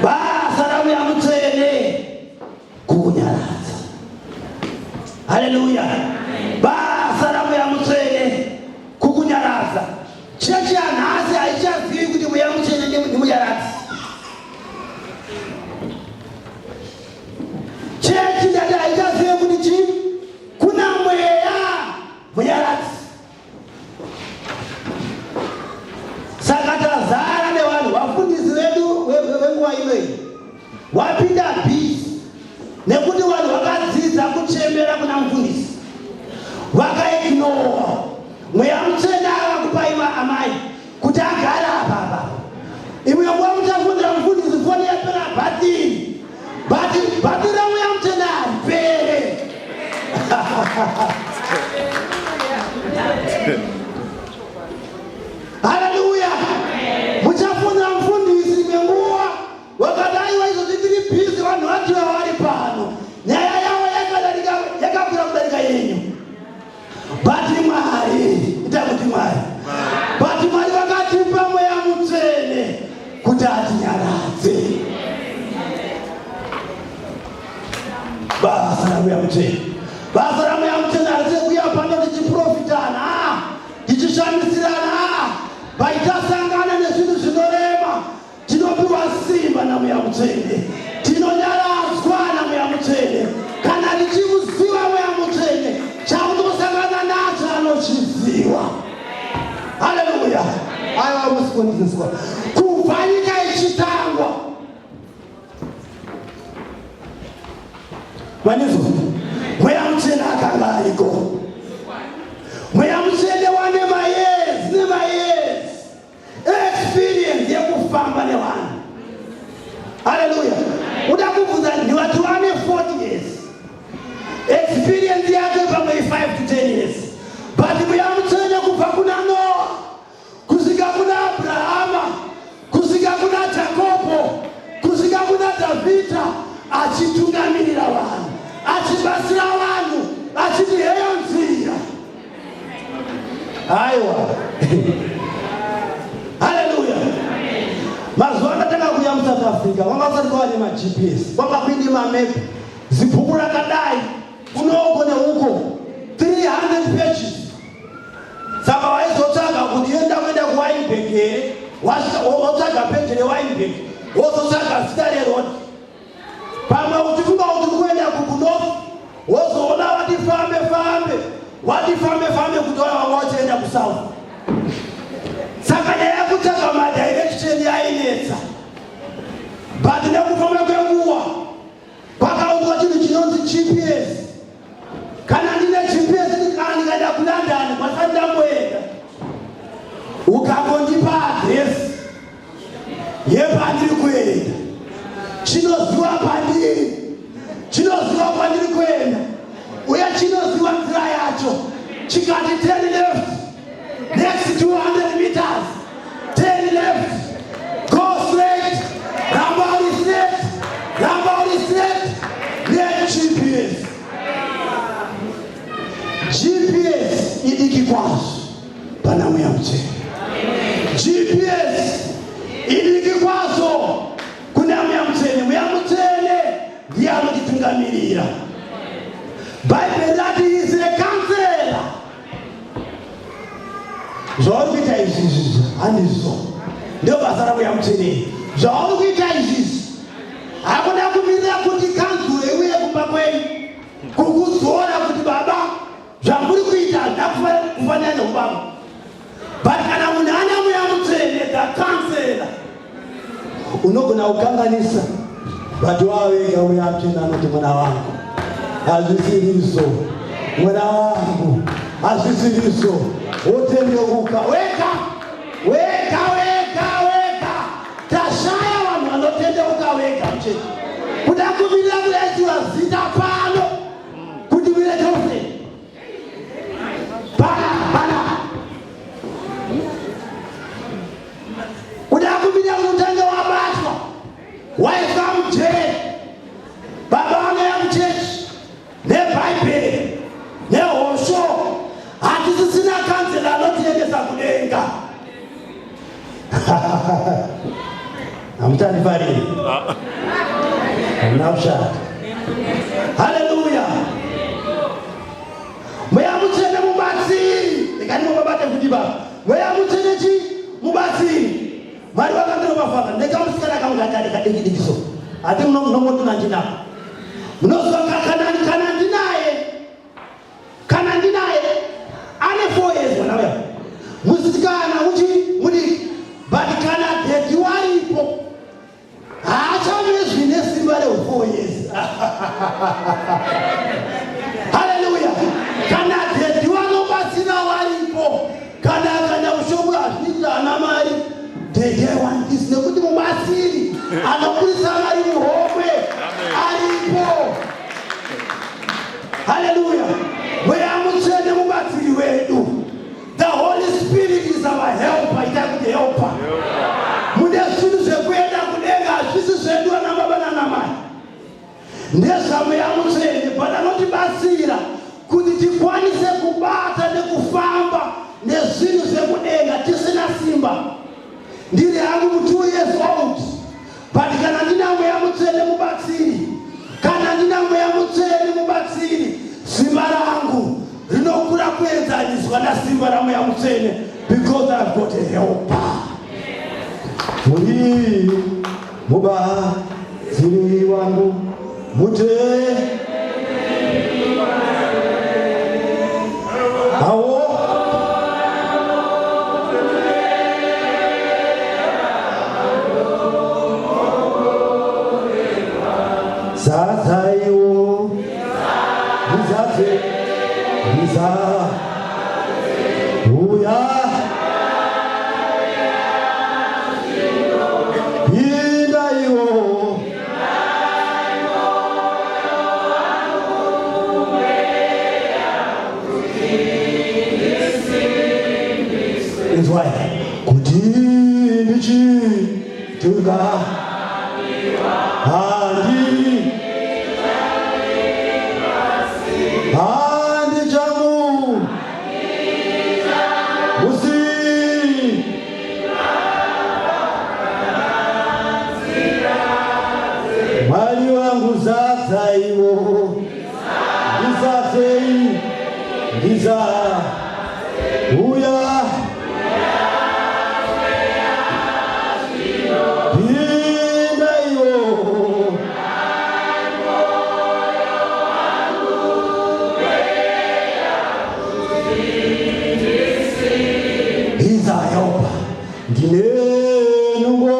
Basa raMweya Mutsvene kukunyaradza. Haleluya! Basa raMweya Mutsvene kukunyaradza. Chechi yanhasi haichazivi kuti Mweya Mutsvene ndimunyaradzi. Chechi ndati haichazivi kuti chii kuna Mweya Munyaradzi. Saka tazara nevanhu vafundisi vedu venguva ino iyi wapinda bhizi nekuti vanhu vakadzidza kuchembera kuna mufundisi vakaignowa mweya mutsvene akakupai amai kuti agare apa apa imwe nguva muchafundira mufundisi foni yapera bhatiri but bhatiri ramweya mutsvene haripere. Haleluya! Muchafunira mufundisi imwe nguva wakati aiwa izvozvi tiri bhizi vanhu vativa vari pano nyaya yavo yakadarika yakakura kudarika yenyu but Mwari ita kuti Mwari but Mwari vakatipa mweya mutsvene kuti atinyaradze basa ramweya mutsvene basa ramweya mutsvene harisi kuya pano tichiprofitana tichishamisirana vaitasangana nezvinhu zvinorema tinopiwa simba namweya mutsvene tinonyaradzwa namweya mutsvene kana tichimuziva mweya mutsvene chaunosangana nacho anochiziva haleluya aiwa musikonzeswa kubva nyika ichitangwa. Manizwa, Mweya Mutsvene akanga ariko. Mweya Mutsvene wane mayears nemayears experience yekufamba nevanhu. Haleluya! Uda kubvunza ndivati wane 40 years experience yake, pamwe 5 to 10 years, but Mweya Mutsvene kubva kuna Noa kusvika kuna Abrahama, kusvika kuna Jakobho, kusvika kuna Dhavhidha, achitungamirira vanhu, achibatsira vanhu, achiti heyo nzira. Aiwa, haleluya! Mazuva andatanga kuuya muSouth Africa, kwanga kusati kwava nemaGPS, kwanga kuine mamepu, zibhuku rakadai kunoko neuko, 300 pages. Saka waizotsvaga kuti enda kuenda kuWynberg here, wotsvaga peji reWynberg, wozotsvaga zita reroad. Pamwe uchifunga kuti uri kuenda kukunorth, wozoona wati fambe fambe, wati fambe fambe, kuti wanga wachienda kusouth. Saka nyaya yekutsvaga madirection yainetsa, but nekufamba kwenguva kwakaunzwa chinhu chinonzi GPS. Kana ndine GPS, kana ndikaenda kuLondon kwasati ndamboenda, ukangondipa adhiresi yepandiri kuenda, chinoziva pandiri, chinoziva kwandiri kuenda, uye chinoziva nzira yacho. Chikati turn left, next 200 meters turn left, go straight, ramba uri straight, ramba uri straight. NeGPS, GPS idiki kwazvo pana Mweya Mutsvene. GPS idiki kwazvo kuna Mweya Mutsvene. Mweya Mutsvene ndiye anotitungamirira. Bhaibheri rati is a counselor. Zvauri kuita izvi izvi handizvo, ndio basa raMweya Mutsvene. Zvauri kuita izvizvi, hakuna kumirira kuti kanzuro iuye kumba kwenyu kukudzora kuti baba, zvamuri kuita hazvina kufanira neubaba. But kana munhu ana Mweya Mutsvene, the counselor, unogona kukanganisa, but wavega Mweya Mutsvene anoti, "Mwana wangu, hazvisirizvo. Mwana wangu, hazvisirizvo." Wotendeuka wega wega wega wega. Tashaya vanhu vanotendeuka wega muchechi, kuda kumirira kudaisiwa zita pano kuti muretose pana pana, kuda kumirira kuti utange wabatwa, waiswa mujeri. Baba vanouya muchechi nebhaibheri nehosho. Hatisisina counselor anotiendesa kudenga. Hamuchandifariri, hamuna kushata. Haleluya! Mweya Mutsvene mubatsiri. Ndikandimubabate kuti baba, Mweya Mutsvene chi mubatsiri. Mwari vakandiropafadza ndekamusikana kangu kakari kadiki diki, so hati munongotuna ndinako. Munoziva, kana ndinaye, kana ndinaye ane 4 years, mwana uya musikana uchi mudiki, but kana daddy waripo haachamezwi nesimba reu4 years. Haleluya! Kana daddy vanobatsira waripo, kana ushomwe hazviiti ana mari, "Daddy, I want this," nekuti mubatsiri anoburisa mari muhomwe aripo. Haleluya! Mweya Mutsvene mubatsiri wedu. The Holy Spirit is our helper. Itai kuti helper. Mune zvinhu zvekuenda kudenga, hazvisi zvedu ana baba nanamai, ndezvaMweya Mutsvene, but anotibatsira kuti tikwanise kubata nekufamba nezvinhu zvekudenga tisina simba. Ndiri hangu mu2 years old, but kana ndina Mweya Mutsvene mubatsiri, kana ndina Mweya Mutsvene mubatsiri, simba rangu rinokura kuenzaniswa nasimba raMweya Mutsvene, because I've got a helper. Muri mubatsiri wangu mute awo. Zadzaiwo. Ndizadze, ndiza, uya, pinda iwo. Inzwai kuti ndichitunga handi handichamu musi Mwari wangu zadzaiwo ndizadzei ndiza uya pinda iwo Izayoba ndine nungo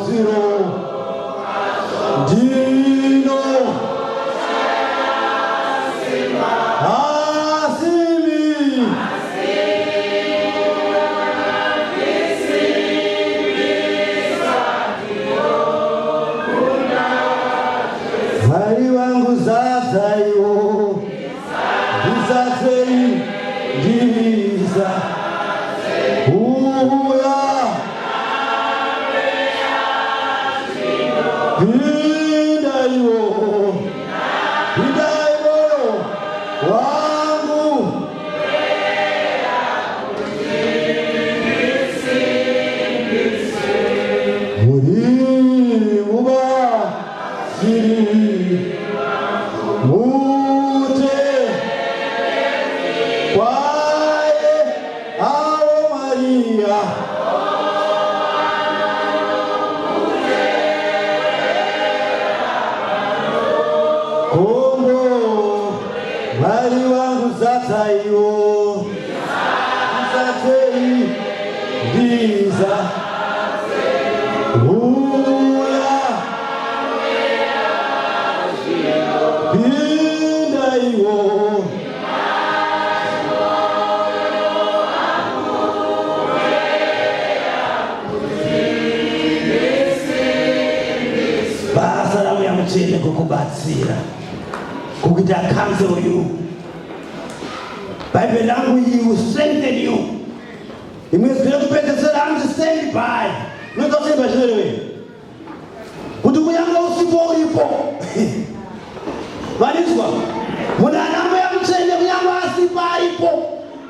ziro ndino asimi Mwari wangu zadzaiwo ndizadzei ndiza uya pinda iwo pinda iwo wangu muri mubatsiri mute kwaye avo Maria kombo Mwari wangu zadzaiwo ndizadzei ndiza uya pinda iwo basa raMweya Mutsvene kukubatsira kukuita counsel you. Bhaibheri rangu, he will strengthen you. Imwe zwi rekupedzesera hanzi stand by. Unoita stand by zvinorevei? Kuti kunyange usipo uripo. Vanizwa munhu ana Mweya Mutsvene kunyange asipo aripo,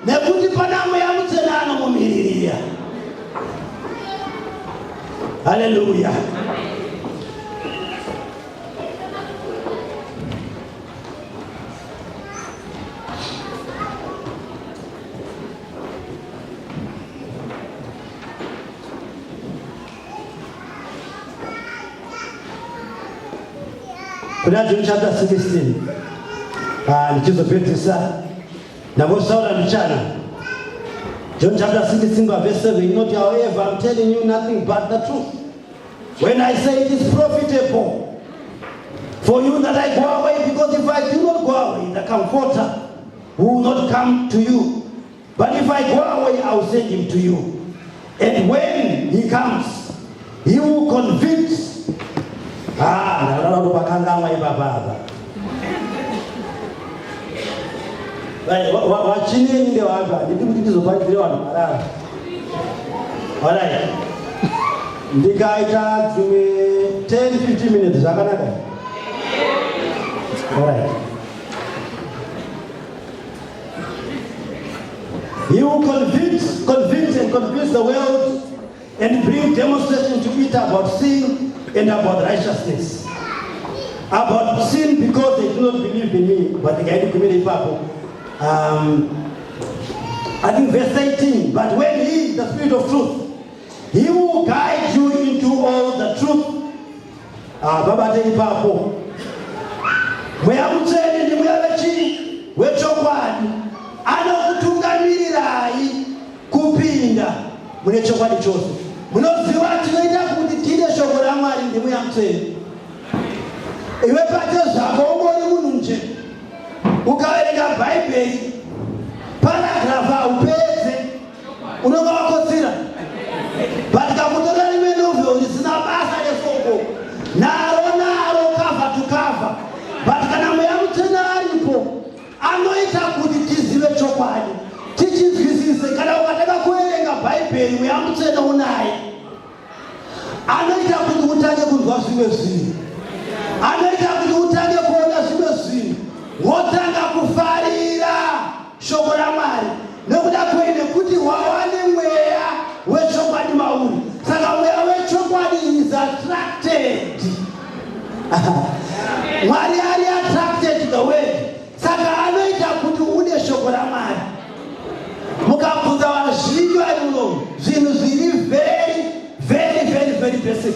nekuti pana Mweya Mutsvene anomumiririra. Haleluya. Kuna John chapter 16. Ah, ndichizopedzisa ndambotaura ndichana. John chapter 16 verse 7 inoti, "However, I'm telling you nothing but the truth when I say it is profitable for you that I go away, because if I do not go away, the Comforter will not come to you. But if I go away, I will send him to you. And when he comes, he will convict." Ah, ndakaona kuti pakangamwa ipapa apa. Vachineni ndevanhu, handidi kuti ndizoparidzire vanhu marara. Alright. Ndikaita dzimwe 10 15 minutes zvakanaka. Alright. He will convict, convict and convince the world and bring demonstration to it about sin and about righteousness. About sin because they do not believe in me, but they can commit ipapo. I think verse 18, "But when he, the Spirit of truth, he will guide you into all the truth." Ah, babate ipapo. Mweya Mutsvene ndi mweya wechii? Wechokwadi. Anokutungamirirai kupinda mune chokwadi chose. Munoziva tinoita kuti tide shoko raMwari ndiMweya Mutsvene. Iwe pate zvako ungori munhu nje. Uka Bhaibheri paragraph haupedze, unonga wakotsira. But kakutora rimwe novel risina basa nesoko naro naro cover to cover. But kana Mweya Mutsvene aripo, anoita kuti tizive chokwadi, tichinzwisise. Kana ukatanga kuverenga Bhaibheri, Mweya Mutsvene unaye, anoita kuti utange kunzwa zvimwe zvinhu, anoita kuti utange kuona zvimwe zvinhu, wotanga kufarira shoko raMwari. Nekuda kwei? Nekuti wava nemweya wechokwadi mauri. Saka mweya wechokwadi is attracted. Mwari ari attracted to the word, saka anoita kuti ude shoko raMwari. Mukabvunza vazhinji vari munomu zvinhu zviri very, very, very, very basic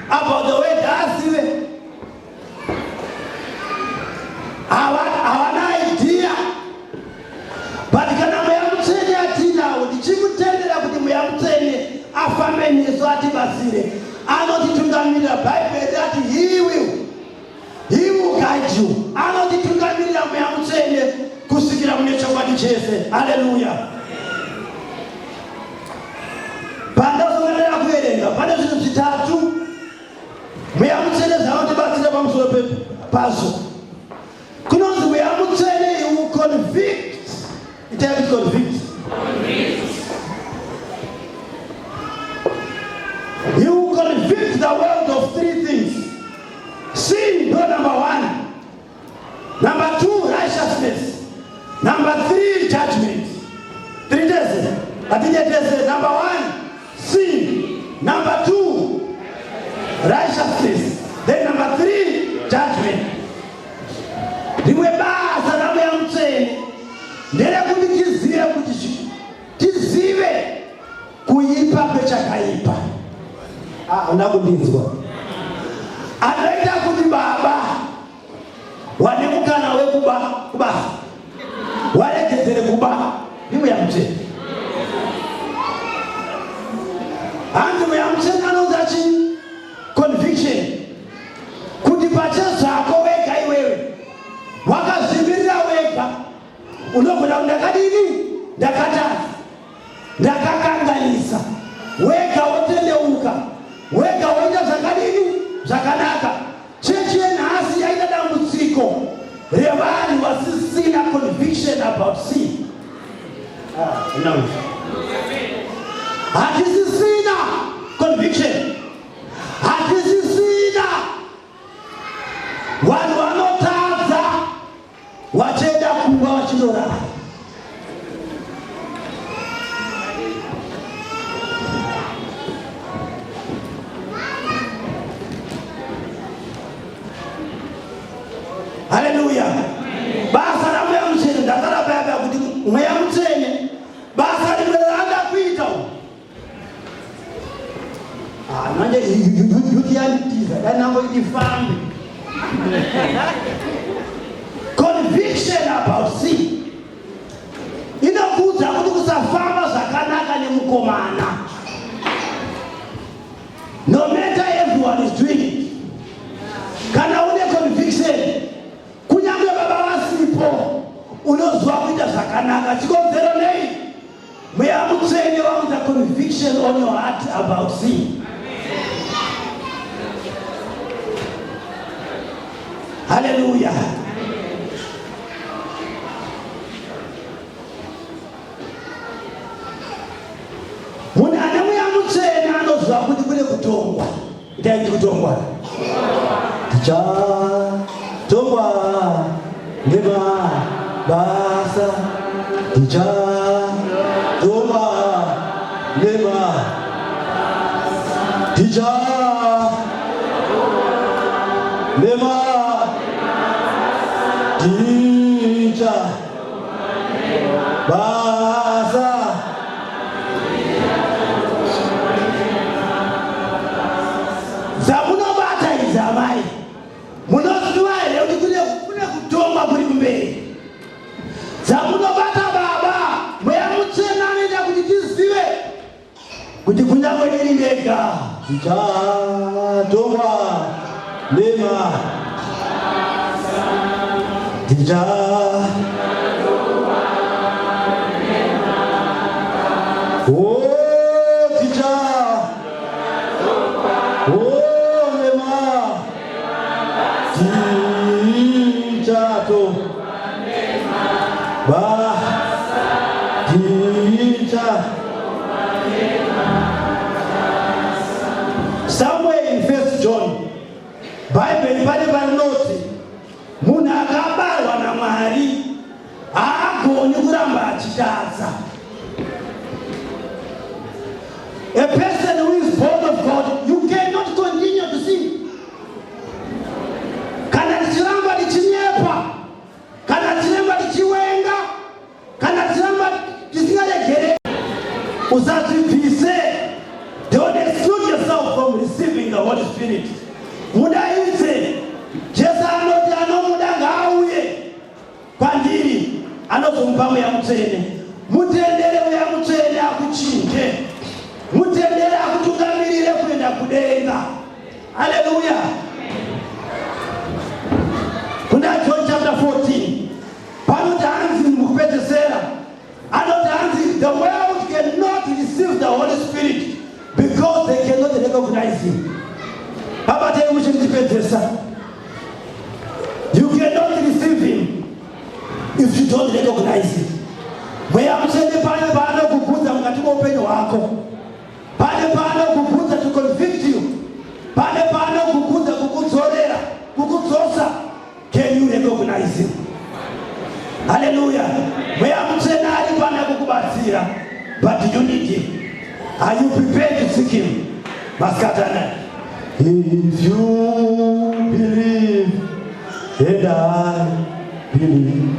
about the word, haazive, havana idea. But kana Mweya Mutsvene atinawo, ndichimutendera kuti Mweya Mutsvene afambe nesu, atibatsire, anotitungamirira. Bhaibheri rati he will guide you. Anotitungamirira Mweya Mutsvene kusvikira mune chokwadi chese. Haleluya! Pandazonganira kuverenga, pane zvinhu zvitatu Mweya Mutsvene zvanotibatsira pamusoro pazvo. Kunonzi Mweya Mutsvene, he will convict. Itai kuti convict. He will convict the world of three things. Sin ndo number one, number two, righteousness, number three, judgment. Tiri tese? Hatidye tese. Number one, sin; number two, righteousness; then number three, judgment. Rimwe basa raMweya Mutsvene nderekuti tizive kuti tizive kuipa kwechakaipa. Ah, una kundinzwa? Anoita kuti baba wane mukana wekuba kubasa waregedzere kuba ndiMweya Mutsvene. Hanzi Mweya Mutsvene anonzi achi conviction, kuti pachezvako wega iwewe wakazvimirira wega, unogona kuti ndakadini, ndakatadza, ndakakanganisa, wega wotendeuka, wega woita zvakadini, zvakanaka. Chechi yenhasi yaita dambudziko revanhu vasisina conviction about sin. Ah, no. Hatisisina conviction, hatisisina. Vanhu vanotadza vachienda kumba vachinorara. Haleluya! Basa raMweya Mutsvene, ndasara paya kuti Mweya Mutsvene basa rimwe raada kuita. Ah, manje youth yanditiza, dai nango ifambe. Conviction about sin inokuudza kuti kusafamba zvakanaka nemukomana, no matter everyone is doing it. Kana une conviction, kunyange baba vasipo, unoziva kuita zvakanaka. Chikonzero nei? Mweya Mutsvene waunza conviction on your heart about sin. Haleluya! Munhu ane Mweya Mutsvene anoziva kuti kune kutongwa. Itai kuti kutongwa. Tichatongwa nemabasa, tichatongwa nema ticha nema ticha basa dzamunobata idzi. Amai, munoziva here kuti kune kutongwa kuri kumberi dzamunobata? Baba, Mweya Mutsvene anoita kuti tizive kuti kunyange ndiri ndega, tichatongwa nema ticha. Muchato ba tiita. Somewhere in First John, Bhaibheri pane parinoti munhu akabarwa naMwari haagoni kuramba achitadza. A person who is born of God, you cannot continue to sin. Kana tichiramba tichinyepa, kana tichiramba tichiwenga, kana tichiramba tisingaregere, usazvibvise. Don't exclude yourself from receiving the Holy Spirit. Mudaidze. Jesu anoti anomuda ngaauye kwandiri, anozomupa Mweya Mutsvene. Mutendere Mweya Mutsvene akuchinje, mutendere akutungamirire kuenda kudenga. Haleluya. Kuna John chapter 14 panoti hanzi, mukupedzesera anoti hanzi, "The world cannot receive the Holy Spirit because they cannot recognize him." Pabatei muchindipedzesa. You cannot receive him if you don't recognize him. Mweya Mutsvene pane paanokugudza mukati meupenyu hwako, pane paanokugudza to convict you, pane paanokugudza kukudzorera, kukudzosa. Can you recognize him? Haleluya. Mweya Mutsvene ari pana kukubatsira, but you need him. Are you prepared to seek him masikatana? If you believe and I believe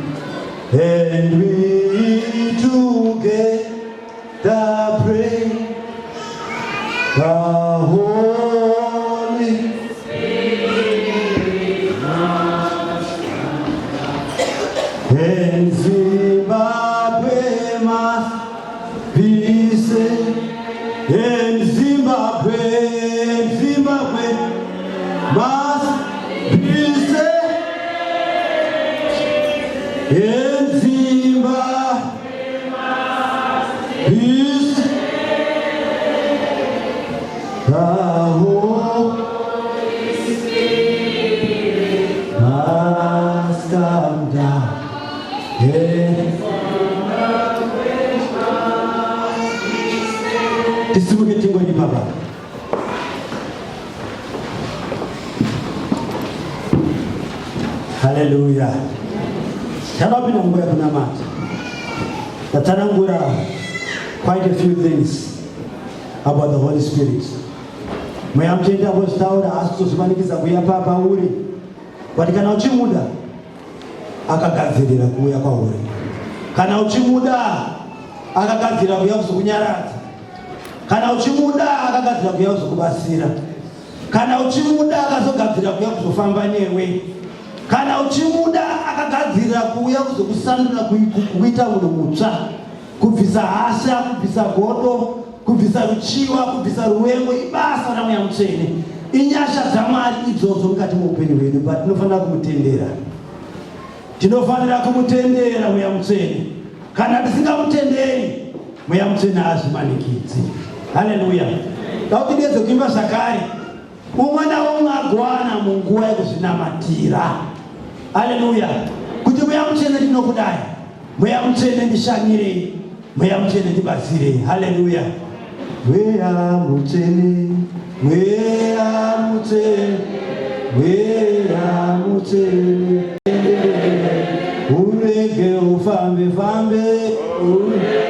and we together pray, the Holy and Zimbabwe must be saved. And Zimbabwe, Zimbabwe must be saved. And Zimbabwe is the Holy must come down. Yeah. Tisimuke tingweni baba. Haleluya. Takapinda munguva yekunamata. Tatsanangura quite a few things about the Holy Spirit. Mweya Mutsvene ambozvitaura, asi kuzozvimanikidza kuuya pauri, but kana uchimuda, akagadzirira kuuya kwauri. Kana uchimuda, akagadzirira kuuya kuzokunyaradza. Kana uchimuda, akagadzirira kuuya kuzokubatsira. Kana uchimuda, akazogadzirira kuuya kuzofamba newe. Kana uchimuda, akagadzirira kuuya kuzokusandura, kuita munhu mutsva, kubvisa hasha, kubvisa godo, kubvisa ruchiwa, kubvisa ruvengo. Ibasa raMweya Mutsvene, inyasha dzaMwari idzodzo mukati meupenyu hwedu, but tinofanira kumutendera. Tinofanira kumutendera Mweya Mutsvene. Kana tisingamutenderi, Mweya Mutsvene haazvimanikidzi. Haleluya. Dautidedze kuimba zvakare, umwe naumwe agowana munguva yekuzvinamatira. Haleluya. Kuti Mweya Mutsvene, ndinokudai. Mweya Mutsvene, ndishanyirei. Mweya Mutsvene, ndibatsirei. Haleluya. Mweya Mutsvene, Mweya Mutsvene, Mweya Mutsvene, urege ufambe fambe, urege.